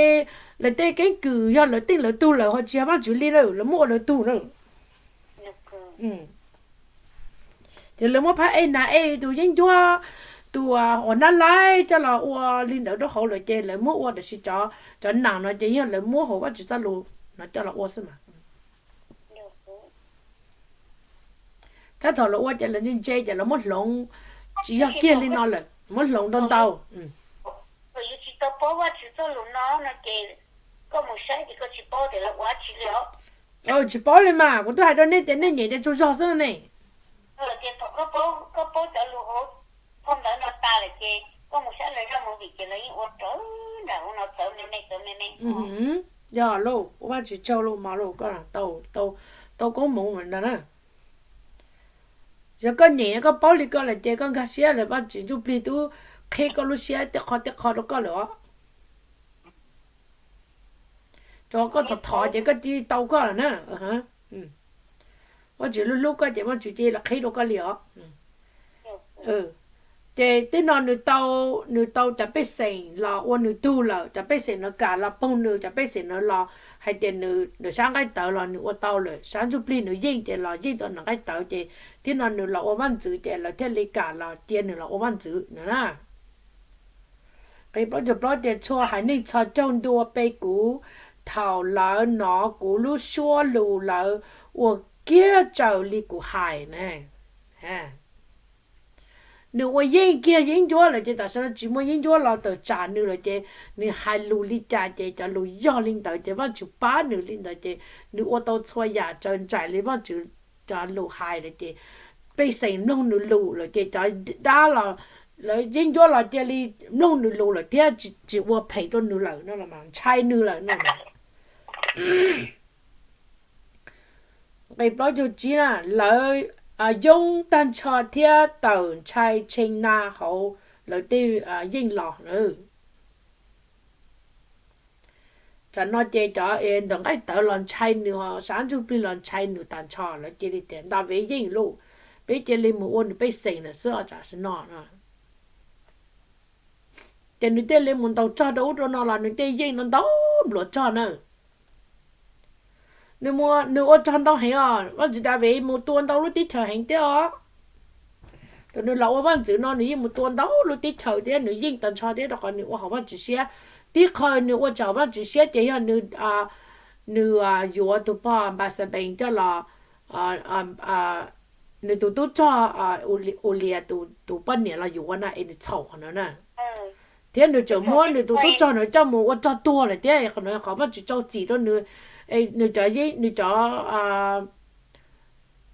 lawv tej keeb kwm yog lawv teej lawv tug lawm ho tsis yog Vajtswv li na, lawv muab ua lawv tug na. Ces lawv muab phab ej nas ej tus yeeb ncuab, tus uas nab laib coj los ua li ntawd rau hauv lawm ces lawv muab ua, tiam sis cov nas no ces yog lawv muab hauv Vajtswv txoj lus no coj los ua xwb mas. Tab thaum lawv ua ces lawv ntse ntse ces lawv muab hloov, tsis yog kiag li no lawm, muab hloov ntau ntau. Tsis paub li mas, kuv twb hais rau nej tias nej nyeem tias tsaug zog xwb ne. Yog lauj, ua Vajtswv tsaug lauj, mog lauj, koj tau, tau koob hmoov ntag na. Yog koj nyeem koj paub li ko lawm ces koj nkag siab lawm, Vajtswv Ntuj Plig twb qhib koj lub siab tej qho tej qho rau koj lawm os. Cov koj thov thov ces koj cia li tau koj lawm na. Vajtswv hlub hlub koj ces Vajtswv cia li los qhib rau koj li os. Ces tej no nws tau, nws tau cov pej xeem los ua nws tug lawm, cov pej xeem no kam los poog nws, cov pej xeem no los hais tias nws, nws sab nqaij tawv los nws ua tau lawm, sab ntsuj plig nws yeej ces los yeej tau nws nqaij tawv ces tej no nws los ua vaj ntxwv ces lawv thiaj li kam los cia nws los ua vaj ntxwv no na. Nqe plaub caug plaub tias txhua haiv neeg txhos caug ntua pe kuv, thaum lawv hnov kuv lub suab lus lawv ua kiag raws li kuv hais na. Nws ua yeej kiag yeeb ncuab lawm ces tam sim no tsis muaj yeeb ncuab los tawm tsam nws lawm ces nws hais lus li cas ces cov lus yog li ntawd ces Vajtswv pab nws li ntawd ces nws ua tau txhua yam raws nraim li Vajtswv cov lus hais lawm ces pej xeem mloog nws lus lawm ces cov dab los lawv yeeb ncuab los cia li mloog nws lus lawm thiab tsis ua phem rau nws lawm no, ntshai nws lawm no. Nqe plaub caug tsib na, lawv yoob tag nrho thiab tawm ntshai tshee na hauv lawv tej yeej los. Tam no ces cov ntawm nqaij tawv los ntshai nws, sab ntsuj plig los ntshai nws tas nrho, lawv cia li tias Daviv yeej lauj, peb cia li mus ua nws pej xeem lawm xwb os tam sim no. Ces nws thiaj li mus ntaus rog rau ub rau no los nws thiaj yeej no ntau npluav rog na. Nws ua rog ntau heev os, Vaj Ntxwv Daviv mus tua ntau lub teb chaws heev thiab os. Thaum nws los ua vaj ntxwv no nws yeej mus tua ntau lub teb chaws thiab nws yeej tag nrho thiab rau qhov nws ua hauv Vaj Ntxwv siab. Tib qho nws ua tsis hauv Vaj Ntxwv siab ces yog nws, nws yuav tus pog Npaxabees coj los, nws tus tub rog Ulias tus poj niam los yuav na es nws txhaum qhov no na. Thiab nws tseem muab nws tus tub rog no coj mus ua rog tuag lawm thiab qhov no qhov Vaj Ntxwv rau txim rau nws, nws cov, nws cov,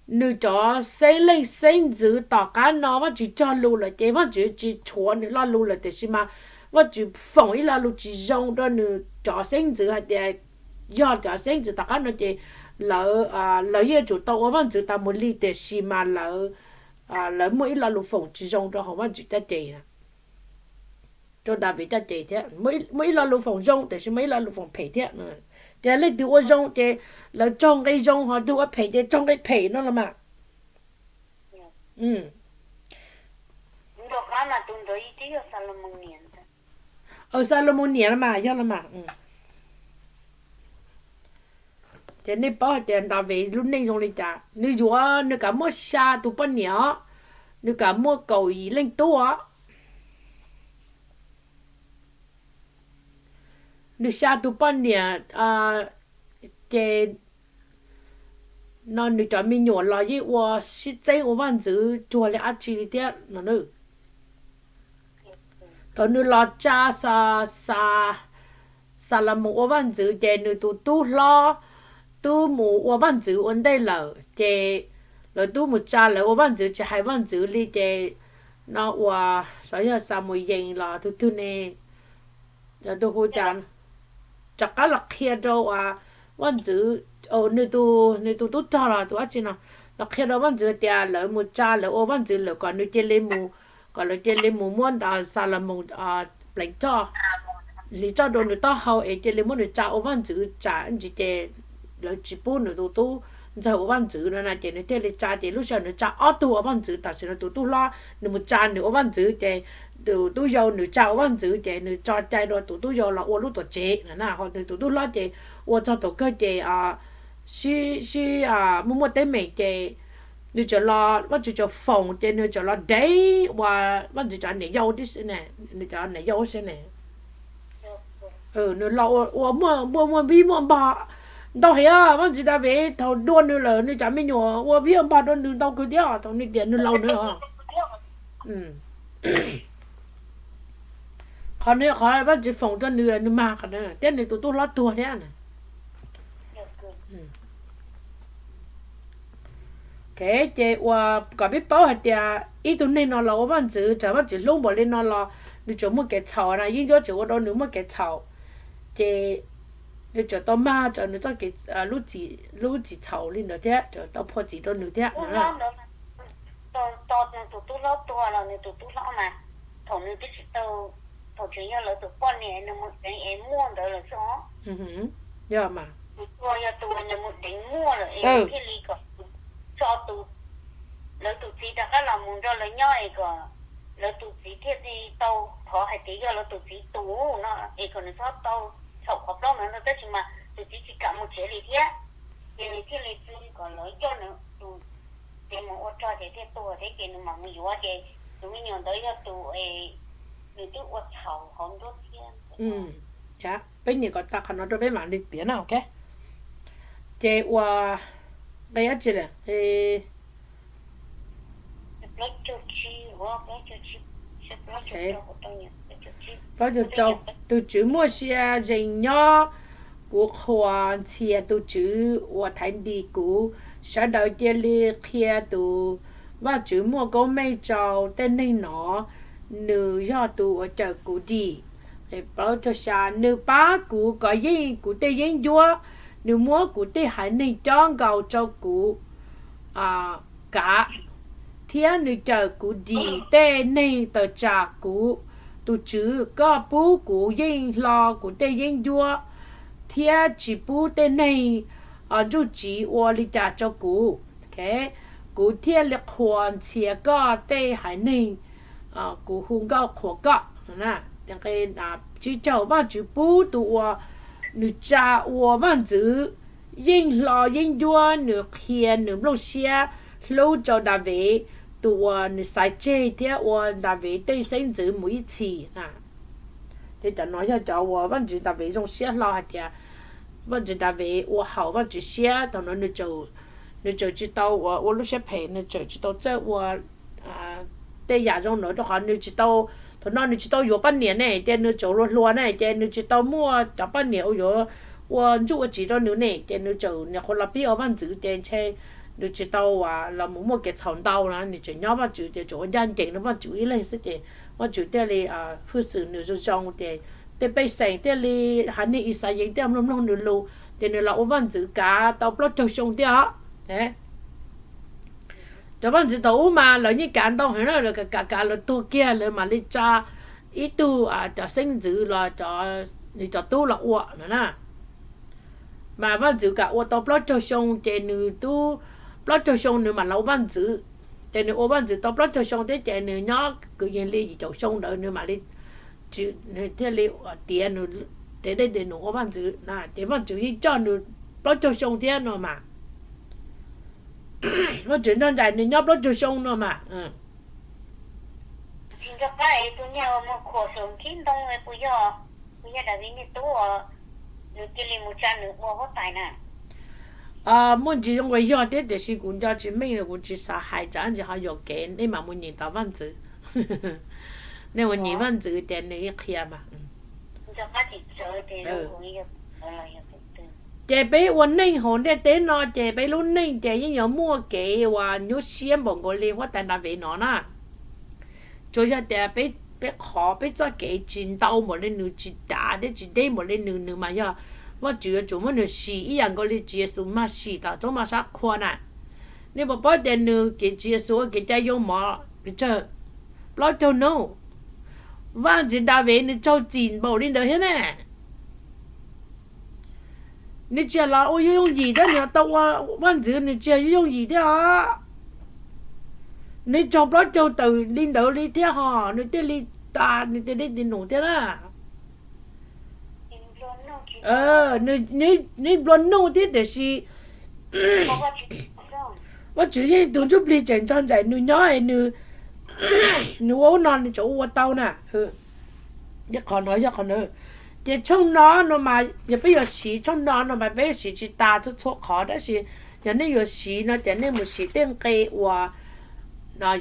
nws cov xeeb leej xeeb ntxwv tom qab no Vaj Ntxwv cog lus lawm ces Vaj Ntxwv tsis rhuav nws lo lus lawm tiam sis mas Vaj Ntxwv foom ib lo lus tsis zoo rau nws cov xeeb ntxwv hais tias yog cov xeeb ntxwv tom qab no ces lawv, lawv yeej yuav tsum tau ua vaj ntxwv tas mus li tiam sis mas lawv, lawv muaj ib lo lus foom tsis zoo rau hauv Vaj Ntxwv caj ces, rau Daviv caj ces thiab. Muaj ib lo lus foom zoo tiam sis muaj ib lo lus foom phem thiab. Ces leej twg ua zoo ces lawv raug nqe zoo, ho tus ua phem ces raug nqe phem no los mas. Xalaumoos niam los mas yog los mas. Ces nej paub hais tias Daviv lub neej zoo li cas, nws yuav, nws kam muaj xya tus poj niam os, nws kam muaj kaum yim leej tub os. Nws xya tus poj niam, ces no nws cov me nyuam los yeej ua sib txeeb ua vaj ntxwv cuag li dab tsi li thiab no. Thaum nws los tsa Xalaumoos ua vaj ntxwv ces nws tus tub hlob twb mus ua vaj ntxwv ua ntej lawm ces lawv twb mus tsa lawv ua vaj ntxwv tsis hais vaj ntxwv li ces no ua xyov yog Xamuyees los tus twg ne, cov tus hu cas rov qab los qhia rau vaj ntxwv, nws tus, nws tus tub rog los tus dab tsi no, los qhia rau vaj ntxwv tias lawv mus tsa lawv ua vaj ntxwv lawm kom nws cia li mus, kom lawv cia li mus muab Xalamoos pleev roj, hliv roj rau nws taub hau es cia li muab nws tsa ua vaj ntxwv tsam ntsis ces lawv tsis pub nws tus tub ntxawg ua vaj ntxwv no na ces nws thiaj li tsa ces lub sij hawm nws tsa ob tug ua vaj ntxwv tam sim no tus tub hlob nws mus tsa nws ua vaj ntxwv ces tus tub yau nws tsa ua vaj ntxwv ces nws tso cai rau tus tub yau los ua lub tuam tsev no na, ho nws tus tub hlob ces ua txog thaum kawg ces sib, sib muaj muaj teeb meem ces nws txawm los, Vaj Tswv txawm foom ces nws txawm los dev ua Vaj Tswv cov niam yau tib si ne, nws cov niam yau si ne. Nws los ua muaj, muaj, muaj vib muaj npog ntau heev. Vaj Tswv Daviv thaum dua nws lawm nws cov me nyuam ua vib ua npog dua nws ntau kawg thiab thaum nws tiam nws laus na. Qhov no qhov Vaj Tswv foom rau nws, nws mag qhov no thiab nws tus tub hlob tuag thiab. Ces ua kom peb paub hais tias ib tug neeg no los ua vaj ntxwv, txawm Vaj Tswv hlub npaum li no los nws tseem muaj kev txhaum na, yeeb ncuab tseem ua rau nws muaj kev txhaum. Ces nws tseem tau mag tau nws txoj kev, lub txim txhaum li ntawd thiab tseem tau phua txim rau nws thiab. Tau nws tus tub hlob tuag los nws tus tub hlob mas thaum nws twb tsis tau, thaum tseem yog lawv tus poj niam nws mus deev es muaj ntawd lawm xwb os. Yog mas, tus tuag yog tus nws mus deev muaj lawm es thiaj li kom tso tus, lawv tus txiv rov qab los mus nrog lawv nyob es kom lawv tus txiv thiaj li tau thov hais tias yog lawv tus txiv tus no es kom nws txhob tau txhaum qhov plaub ntawd ntag, tab sis mas tus txiv tsis kam mus tsev li thiab. Ces nws thiaj li txwv kom lawv coj nws tus txiv mus ua rog ces thiaj tuag thiab ces nws mam mus yuav ces tus me nyuam ntawd yog tus nws twb ua txhaum hauv nruab thiab. Peb nyeem kom tag qhov no rau peb mam li piav na, ok. Ces ua nqe dab tsi lawm? Plaub caug rau, tus Tswv muaj sia ze es nyob, kuv qhuas ntxhias tus Tswv uas thaiv ntis kuv. Sawv daws cia li qhia tus Vajtswv muaj koob meej rau tej neeg no, nws yog tus uas cawm kuv dim. Nws pab kuv kom yeej kuv tej yeeb ncuab, nws muab kuv tej haiv neeg cob nkaus rau kuv kav, thiab nws cawm kuv dim tej neeg tawm tsam kuv. Tus Tswv, koj pub kuv yeej hlo kuv tej yeeb ncuab thiab tsis pub tej neeg ntsuj tsiv ua li cas rau kuv, kuv thiaj li qhuas ntxhias koj tej haiv neeg, kuv hu nkauj qhuas koj. Tsib caug, Vajtswv pub tus uas nws tsa ua vaj ntxwv yeej hlo yeeb ncuab, nws qhia nws nplooj siab hlub rau Daviv, tus uas nws xaiv tseg thiab ua Daviv tej xeeb ntxwv mus ib txhis. Ces cov no yog cov uas Vajtswv Daviv zoo siab hlo hais tias Vajtswv Daviv ua haum Vajtswv siab, thaum no nws tseem tsis tau ua lub siab phem, nws tseem tsis tau txawj ua tej yam zoo no rau qhov nws tsis tau, thaum no nws tsis tau yuav poj niam ne, ces nws tseem hluas hluas ne, ces nws tsis tau muaj cov poj niam uas yuav ua ntsuj ua tsiv rau nws ne, ces nws tseem nyuam qhuav los pib ua vaj ntxwv ces ntshe nws tsis tau los mus muaj kev txhaum ntau na, nws tseem nyob Vajtswv ces tseem ua ncaj ncees rau Vajtswv ib leeg xwb ces Vajtswv thiaj li hwj xwm nws zoo zoo ces tej pej xeem thiaj li, haiv neeg Yixalayees thiaj mloog mloog nws lus ces nws los ua vaj ntxwv kav tau plaub caug xyoo thiab os. Cov vaj ntxwv thaum ub mas lawv yeej kav ntau heev na, lawv kav kav kav lawv tuag kiag lawv mam li tsa ib tug cov xeeb ntxwv los cov, nws cov tub los ua no na. Mas vaj ntxwv kam ua tau plaub caug xyoo ces nws tub, plaub caug xyoo nws mam los ua vaj ntxwv. Ces nws ua vaj ntxwv tau plaub caug xyoo thiab ces nws nyob kwv yees li yim caum xyoo ntawd nws mam li, nws thiaj li tiav nws tes dej tes num ua vaj ntxwv na. Ces vaj ntxwv yeej coj nws plaub caug xyoo thiab no mas. Vaj ntxwv nrog nraim nws nyob plaub caug xyoo no mas. Tsis nco qab es tus niag uas mus khuam saum nkhib ntoo puas yog, puas yog Daviv niag tub uas nws cia li mus tsa nws ua huab tais na? Muaj ntsis zoo uas yog thiab tiam sis kuv nco tsis meej, kuv tsis xav hais tsam ntsis ho yuam kev, nej mam mus nyeem tom vaj ntxwv. Nej mus nyeem vaj ntxwv ces nws yeej qhia mas. Ces peb ua neej hauv ntiaj teb no ces peb lub neej ces yeej yuav muaj kev uas nyuaj siab npaum nkaus li huab tais Daviv no na. Tsuas yog tias peb qhov peb txoj kev tsis ntau npaum li nws, tsis dav thiab tsis deb npaum li nws, nws mas yog Vajtswv yuav tsum muab nws sim ib yam nkaus li Tswv Yexus mag sim tom roob Mab Sab Qhua na. Nej puas paub tias nws kev, Tswv Yexus ua kev cai yoo mov pes tsawg? Plaub caug nub. Vaj ntxwv Daviv nws raug txim npaum li ntawd thiab ne. Nws tsis yog los ua yooj yooj yim thiab, nws tau ua vaj ntxwv nws tsis yog yooj yooj yim thiab os. Nws raug plaub caug tawm li ntawd li thiab hos nws thiaj li tas nws tej dej tej num thiab na. Nws nplua nuj thiab tiam sis Vajtswv yeej tus ntsuj plig tseem nrog nraim nws nyob es nws ua ub no nws tseem ua tau na. Qhov no yog qhov na. Ces tshooj no no mas yog peb yuav siv tshooj no no mas peb yuav siv tsis tas txhua txhua qhov, tab sis yog nej yuav siv no ces nej mus siv tej nqe uas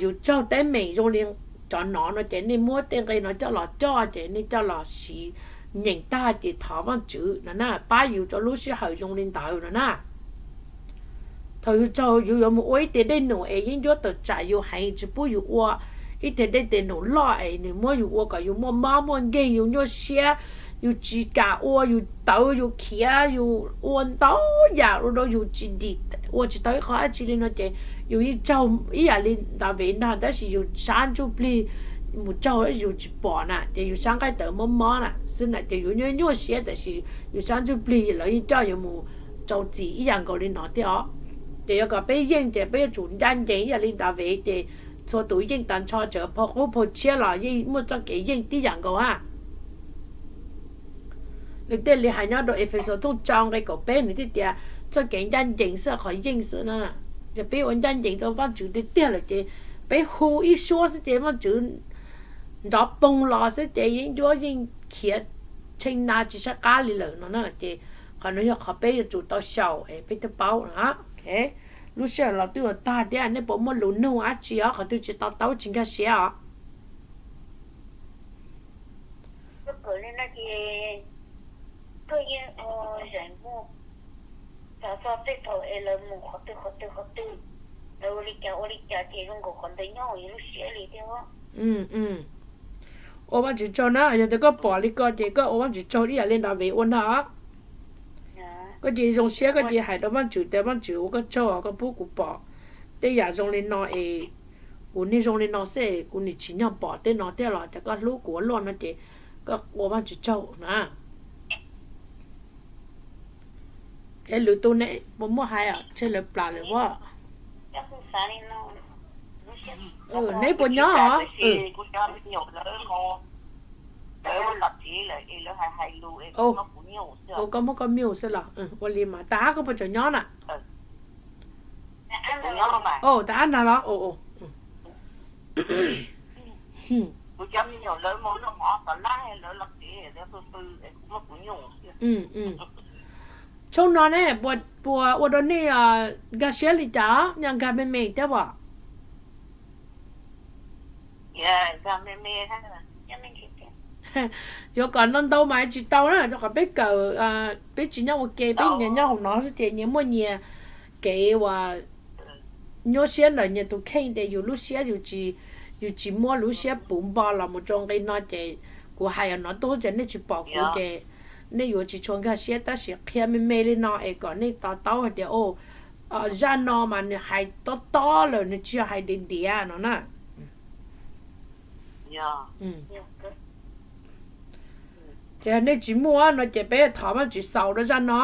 yus raug teeb meem zoo li cov no no ces nej muab tej nqe no coj los coj ces nej coj los siv nyeem tag ces thov Vajtswv no na pab yus rau lub sij hawm zoo li ntawd no na. Thaum yus raug yus yuav mus ua ib teg dej num es yeeb ncuab tawm tsam yus heev tsis pub yus ua ib teg dej tes num loj es nws muab yus ua kom yus muaj mob muaj nkeeg, yus nyuaj siab, yus tsis kam ua, yus tawv yus khiav, yus ua ntau yam ua rau yus tsis dim, ua tsis tau ib qho dab tsi li no ces yus yeej raug ib yam li Daviv ntag, tab sis yus sab ntsuj plig mus raug yus tsis pom na ces yus sab nqaij tawv mob mob na xwb na ces yus nyuaj nyuaj siab tab sis yus sab ntsuj plig lawv yeej coj yus mus rau txim ib yam nkaus li no thiab os. Ces yuav kom peb yeej ces peb yuav tsum ncaj ncees ib yam li Daviv ces txhua tus yeej tag nrho, txawm phau qub phau tshiab los yeej muaj txoj kev yeej tib yam nkaus a. Nws thiaj li hais nyob rau Efexus tshooj rau nqe kaum peb nws thiaj tias txoj kev ncaj ncees xwb qhov yeej xwb na. Yog peb ua ncaj ncees rau Vajtswv tiag tiag lawm ces peb hu ib suab xwb ces Vajtswv nrov poog los xwb ces yeeb ncuab yeej khiav tshee na tsis saib qab li lawm no na. Ces qhov no yog qhov peb yuav tsum tau xyaum es peb thiaj paub no. Lub sij hawm los twb yuav tag thiab, nej puas muaj lus nug dab tsi os, qhov twg tsis to taub tsis nkag siab os? Ua Vajtswv tsaug na, yog tias koj pom li ko ces koj ua Vajtswv tsaug ib yam li Daviv ua ntag. Koj cia li zoo siab, koj cia li hais rau Vajtswv tias Vajtswv ua koj tsaug koj pub kuv pom tej yam zoo li no es kuv niag zoo li no xwb es kuv nim tsim nyog pom tej no thiab los cas koj hlub kuv ua luaj no ces koj ua Vajtswv tsaug na. Es lwm tus ne puas muaj hais os, ntshe lawv plam lawm as. Neb puas nyob os? Ua koj muaj koj mute xwb los ua li mas, tab sis koj puas tseem nyob na? Tab sis nag los. Tshooj no ne puas ua rau nej nkag siab li cas, yog nkag me me thiab as? Yuav kom ntau ntau mas tsis tau na, rau qhov peb kawm, peb tsis nyob ua ke, peb nyias nyob hauv no xwb ces nyias muaj nyias kev uas nyuaj siab ntawm nyias tus kheej ces yus lub siab, yus tsis muab lub siab puv npo los mus rau nqi no ces kuv hais no tuaj ces nej tsis pom kuv ces nej yuav tsis tshua nkag siab, tab sis qhia me me li no es kom nej to taub hais tias zaj no mas nws hais tob tob lawm, nws tsis yog hais diav diav no na. Ces nej tsis muaj no ces peb thov Vajtswv xaus rau zaj no.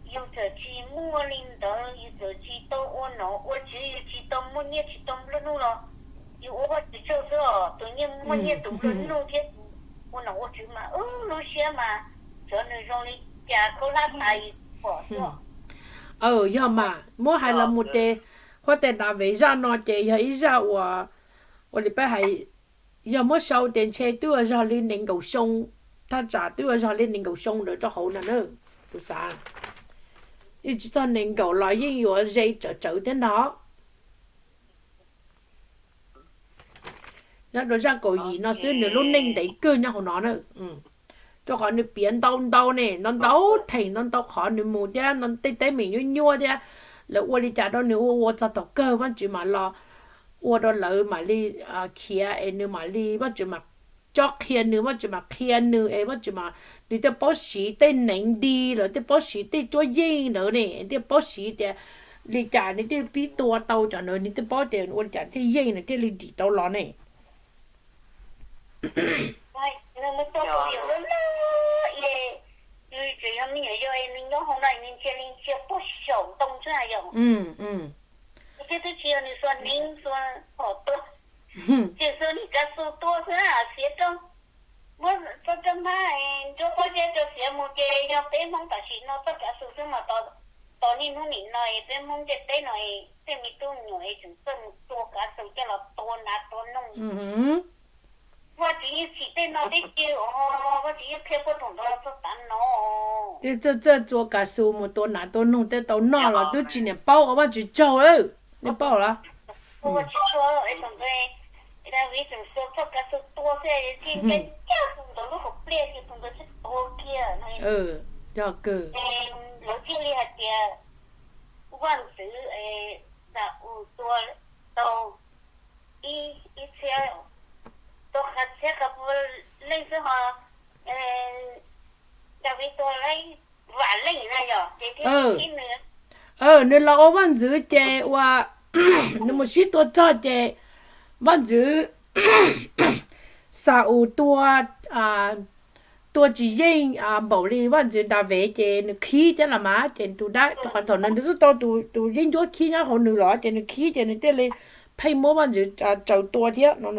Yus txawm tsis muaj li ntawd, yus txawm tsis tau ua nom ua tswv, yus tsis tau muaj nyiaj tsis tau nplua nuj los yus ua Vajtswv tsaug xwb os. Tus nyiaj muaj nyiaj tus nplua nuj thiab tus ua nom ua tswv mas lub siab mas xyov nws zoo li cas, khaub hlab tas yus pom xwb. Yog mas muab hais los mus ces huab tais Daviv zaj no ces yog ib zaj uas, ua li peb hais, yog muab sau ces ntshe twb ua zog li nees nkaum xyoo, thaj tsam twb ua zog li nees nkaum xyoo ntawd rau hauv no na. Kuv xav yeej tsis txog nees nkaum los yeej yuav ze tsawv tsawv thiab ntag. Nyob rau zaj kaum yim no xwb nws lub neej ntev kawg nyob hauv no na. rau qhov nws piav ntau ntau ne, ntau ntau theem, ntau ntau qhov nws mus thiab, tej teeb meem nyuaj nyuaj thiab, lawv ua li cas rau nws ua ua txog thaum kawg Vajtswv mam los ua rau lawv mam li khiav es nws mam li, Vajtswv mam cob qhia nws, Vajtswv mam qhia nws es Vajtswv mam, nws thiaj paub siv tej neev nti, lawv thiaj paub siv tej cuab yeej ntawd ne, thiaj paub siv tias li cas nws thiaj pib tua tau cov ntawd, nws thiaj paub tias ua li cas thiaj yeej nws thiaj li dim tau los ne. Nws tseem yog me nyuam yaus, nws nyob hauv no nws ntsia li ntsia puag saum ntoo xwb yom. Nws twb tsis yog nws xuas neev xuas phom tua, tseem xuas niag kav xus tua xwb, xiav rau, muab txoj roj hmab nruab pob zeb rau xiav mus ces yog peb Hmoob tam sim no txoj kav xus xwb mas tos niaj hnub nim no peb Hmoob ntiaj teb no tej me tub me nyuam es tseem txawj mus tua kav xus coj los tua nas tua noog. Vaj Tswv yeej tsim tej no tib si, Vaj Tswv yeej qhia puag thaum ntawd los txog tav no. Tej txawj txawj tua kav xus mus tua nas tua noog tej tau noj los twb tsis niam paub ua Vaj Tswv tsaug lawm, nej paub los? Vaj Tswv tsaug, thaum ntawd Daviv tseem xuas txoj kav xus tua xwb, txij ncaj ncaj tus ntawd lub hauv pliaj ces tus ntawd twb tuag kiag. Yog kawg. Lawv thiaj li hais tias vaj ntxwv Xa-ules tua tau ib txhiab, tua qhov txhiab qhov pua leej xwb ho Daviv tua leej vam leej na yom, ces thiaj li nws. Nws los ua vaj ntxwv ces ua, nws mus sib tua txog ces vaj ntxwv Xa-ules tua, tua tsis yeej npaum li vaj ntxwv Daviv ces nws khib thiab los mas ces tus dab, qhov thaum nws twb tau tus yeeb ncuab khib nyob hauv nws los ces nws khib ces nws thiaj li pheej muab vaj ntxwv tsaws tua thiab no,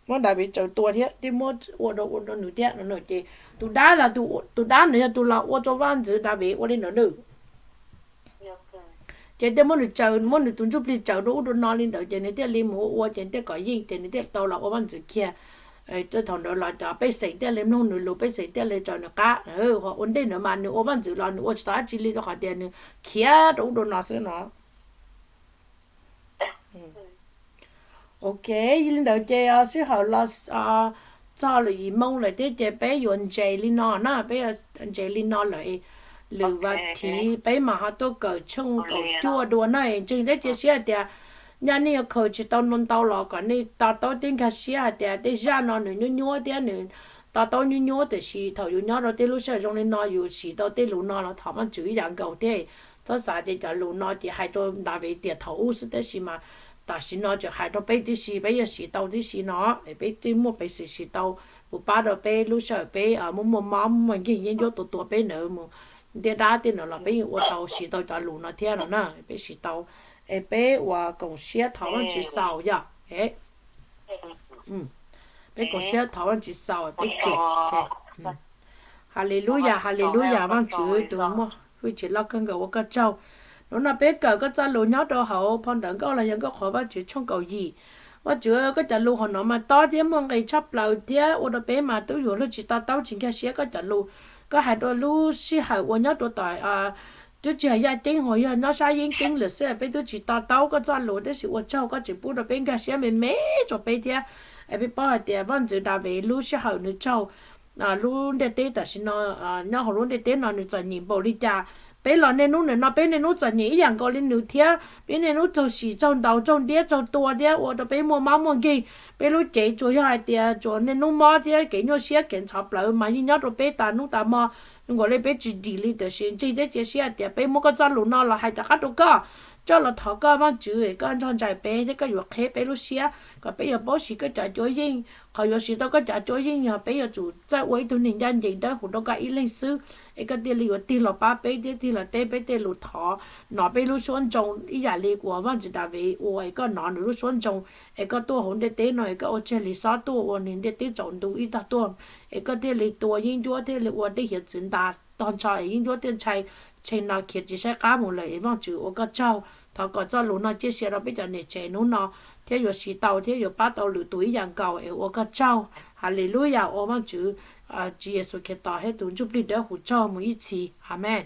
muab Daviv tsaws tua thiab thiaj muab ua rau ua rau nws thiab no ces tus dab los, tus dab ntawd yog tus los ua rau vaj ntxwv Daviv ua li ntawd nws. Ces thiaj muab nws tsaws, muab nws tus ntsuj plig tsaws rau ub rau no li ntawd ces nws thiaj li mus ua ua ces thiaj kom yeej ces nws thiaj tau los ua vaj ntxwv kiag. Thaum ntawd los cov pej xeem thiaj li mloog nws lus, pej xeem thiaj li tso nws qab. Ua ntej ntawd mas nws ua vaj ntxwv los nws ua tsis tau dab tsi li rau qhov tias nws khiav rau ub rau no xwb no. Ok, li ntawd ces sij hawm los txog lwm yim moo lawm thiab ces peb yuav ntses li no na, peb yuav ntses li no lawm, lwm vas thiv peb mam ho tuaj kawm tshooj kaum cuaj dua na. Ntseeg thiab cia siab hais tias nyaj nej yuav khaws tsis tau ntau ntau los kom nej to taub thiab nkag siab hais tias tej zaj no nws nyuaj nyuaj thiab nws to taub nyuaj nyuaj tiam sis thaum yus nyob rau tej lub sij hawm zoo li no yus siv tau tej lus no los thov Vajtswv ib yam nkaus thiab. Txhob xav tias cov lus no ces hais rau Daviv tiam thaum ub xwb tab sis mas tam sim no tseem hais rau peb tib si, peb yuav siv tau tib si no, peb twb muaj peev xwm siv tau, kuv pab rau peb lub sij hawm peb muaj muaj mob muaj nkeeg yeeb ncuab tua tua peb ntawd mus ntiaj dab tej ntawd los peb yeej ua tau siv tau cov lus no thiab no na, peb siv tau. Es peb ua koom siab thov Vajtswv xaus yom. Peb koom siab thov Vajtswv xaus peb tseem. Haleluyas, haleluyas, Vajtswv tus muaj hwj chim loj kawg nkaus ua koj tsaug. Hnub no peb kawm koj txoj lus nyob rau hauv phau ntawv nkauj los yog nkauj qhuas Vajtswv tshooj kaum yim. Vajtswv, koj cov lus hauv no mas tob thiab muaj nqis tshaj plaws thiab ua rau peb mas tub yuav luag tsis to taub tsis nkag siab koj cov lus. Koj hais rau lub sij hawm uas nyob rau tom twb tsis hais yaj ceeb, hos yog nyob sab yeeb ceeb lawm xwb peb twb tsis to taub koj txoj lus tab sis ua tsaug koj tseem pub rau peb nkag siab me me rau peb thiab. Es peb paub hais tias vaj ntxwv Daviv lub sij hawm nws tsaug lub ntiaj teb tam sim no, nyob hauv lub ntiaj teb no nws txom nyem npaum li cas. Peb los niaj hnub nim no peb niaj hnub txom nyem ib yam nkaus li nws thiab, peb niaj hnub raug sim raug ntaus raug ntiab raug tua thiab ua rau peb muaj mob muaj nkeeg. Peb lub cev tsuas yog hais tias tsuas niaj hnub mob thiab kev nyuaj siab kev ntxhov plawv mas yeej nyob rau peb tas hnub tas hmo, zoo nkaus li peb tsis dim li. Tiam sis ntseeg thiab cia siab hais tias peb muab koj txoj lus no los hais rov qab rau koj, coj los thov koj Vajtswv es koj nrog nraim peb thiab koj yuav qheb peb lub siab kom peb yuav paub siv koj cov cuab yeej. Qhov yuav siv tau koj cov cuab yeej yog peb yuav tsum txawj ua ib tug neeg ncaj ncees dawb huv rau koj ib leeg xwb, es koj thiaj li yuav tig los pab peb thiab tig los teb peb tej lus thov, hnov peb lub suab ntsoov ib yam li uas vaj ntxwv Daviv ua es koj hnov nws lub suab ntsoov, es koj tuaj hauv ntiaj teb no es koj ua tseg li xob tuaj ua nws ntiaj teb tsaus ntuj ib tog tuaj, es koj thiaj li tua yeeb ncuab thiaj li ua dej hiav txwv ntas tog nrho es yeeb ncuab thiaj ntshai tshee no khiav tsis saib qab mus lawm. Es Vajtswv ua koj tsaug, thov kom txoj lus no ciaj sia rau peb cov niam tsev hnub no thiab yuav siv tau thiab yuav pab tau lwm tus ib yam nkaus es ua koj tsaug. Haleluyas, ua Vajtswv Tswv Yexus Khetos thiab tus Ntsuj Plig Dawb Huv tsaug mus ib txhis. Amees.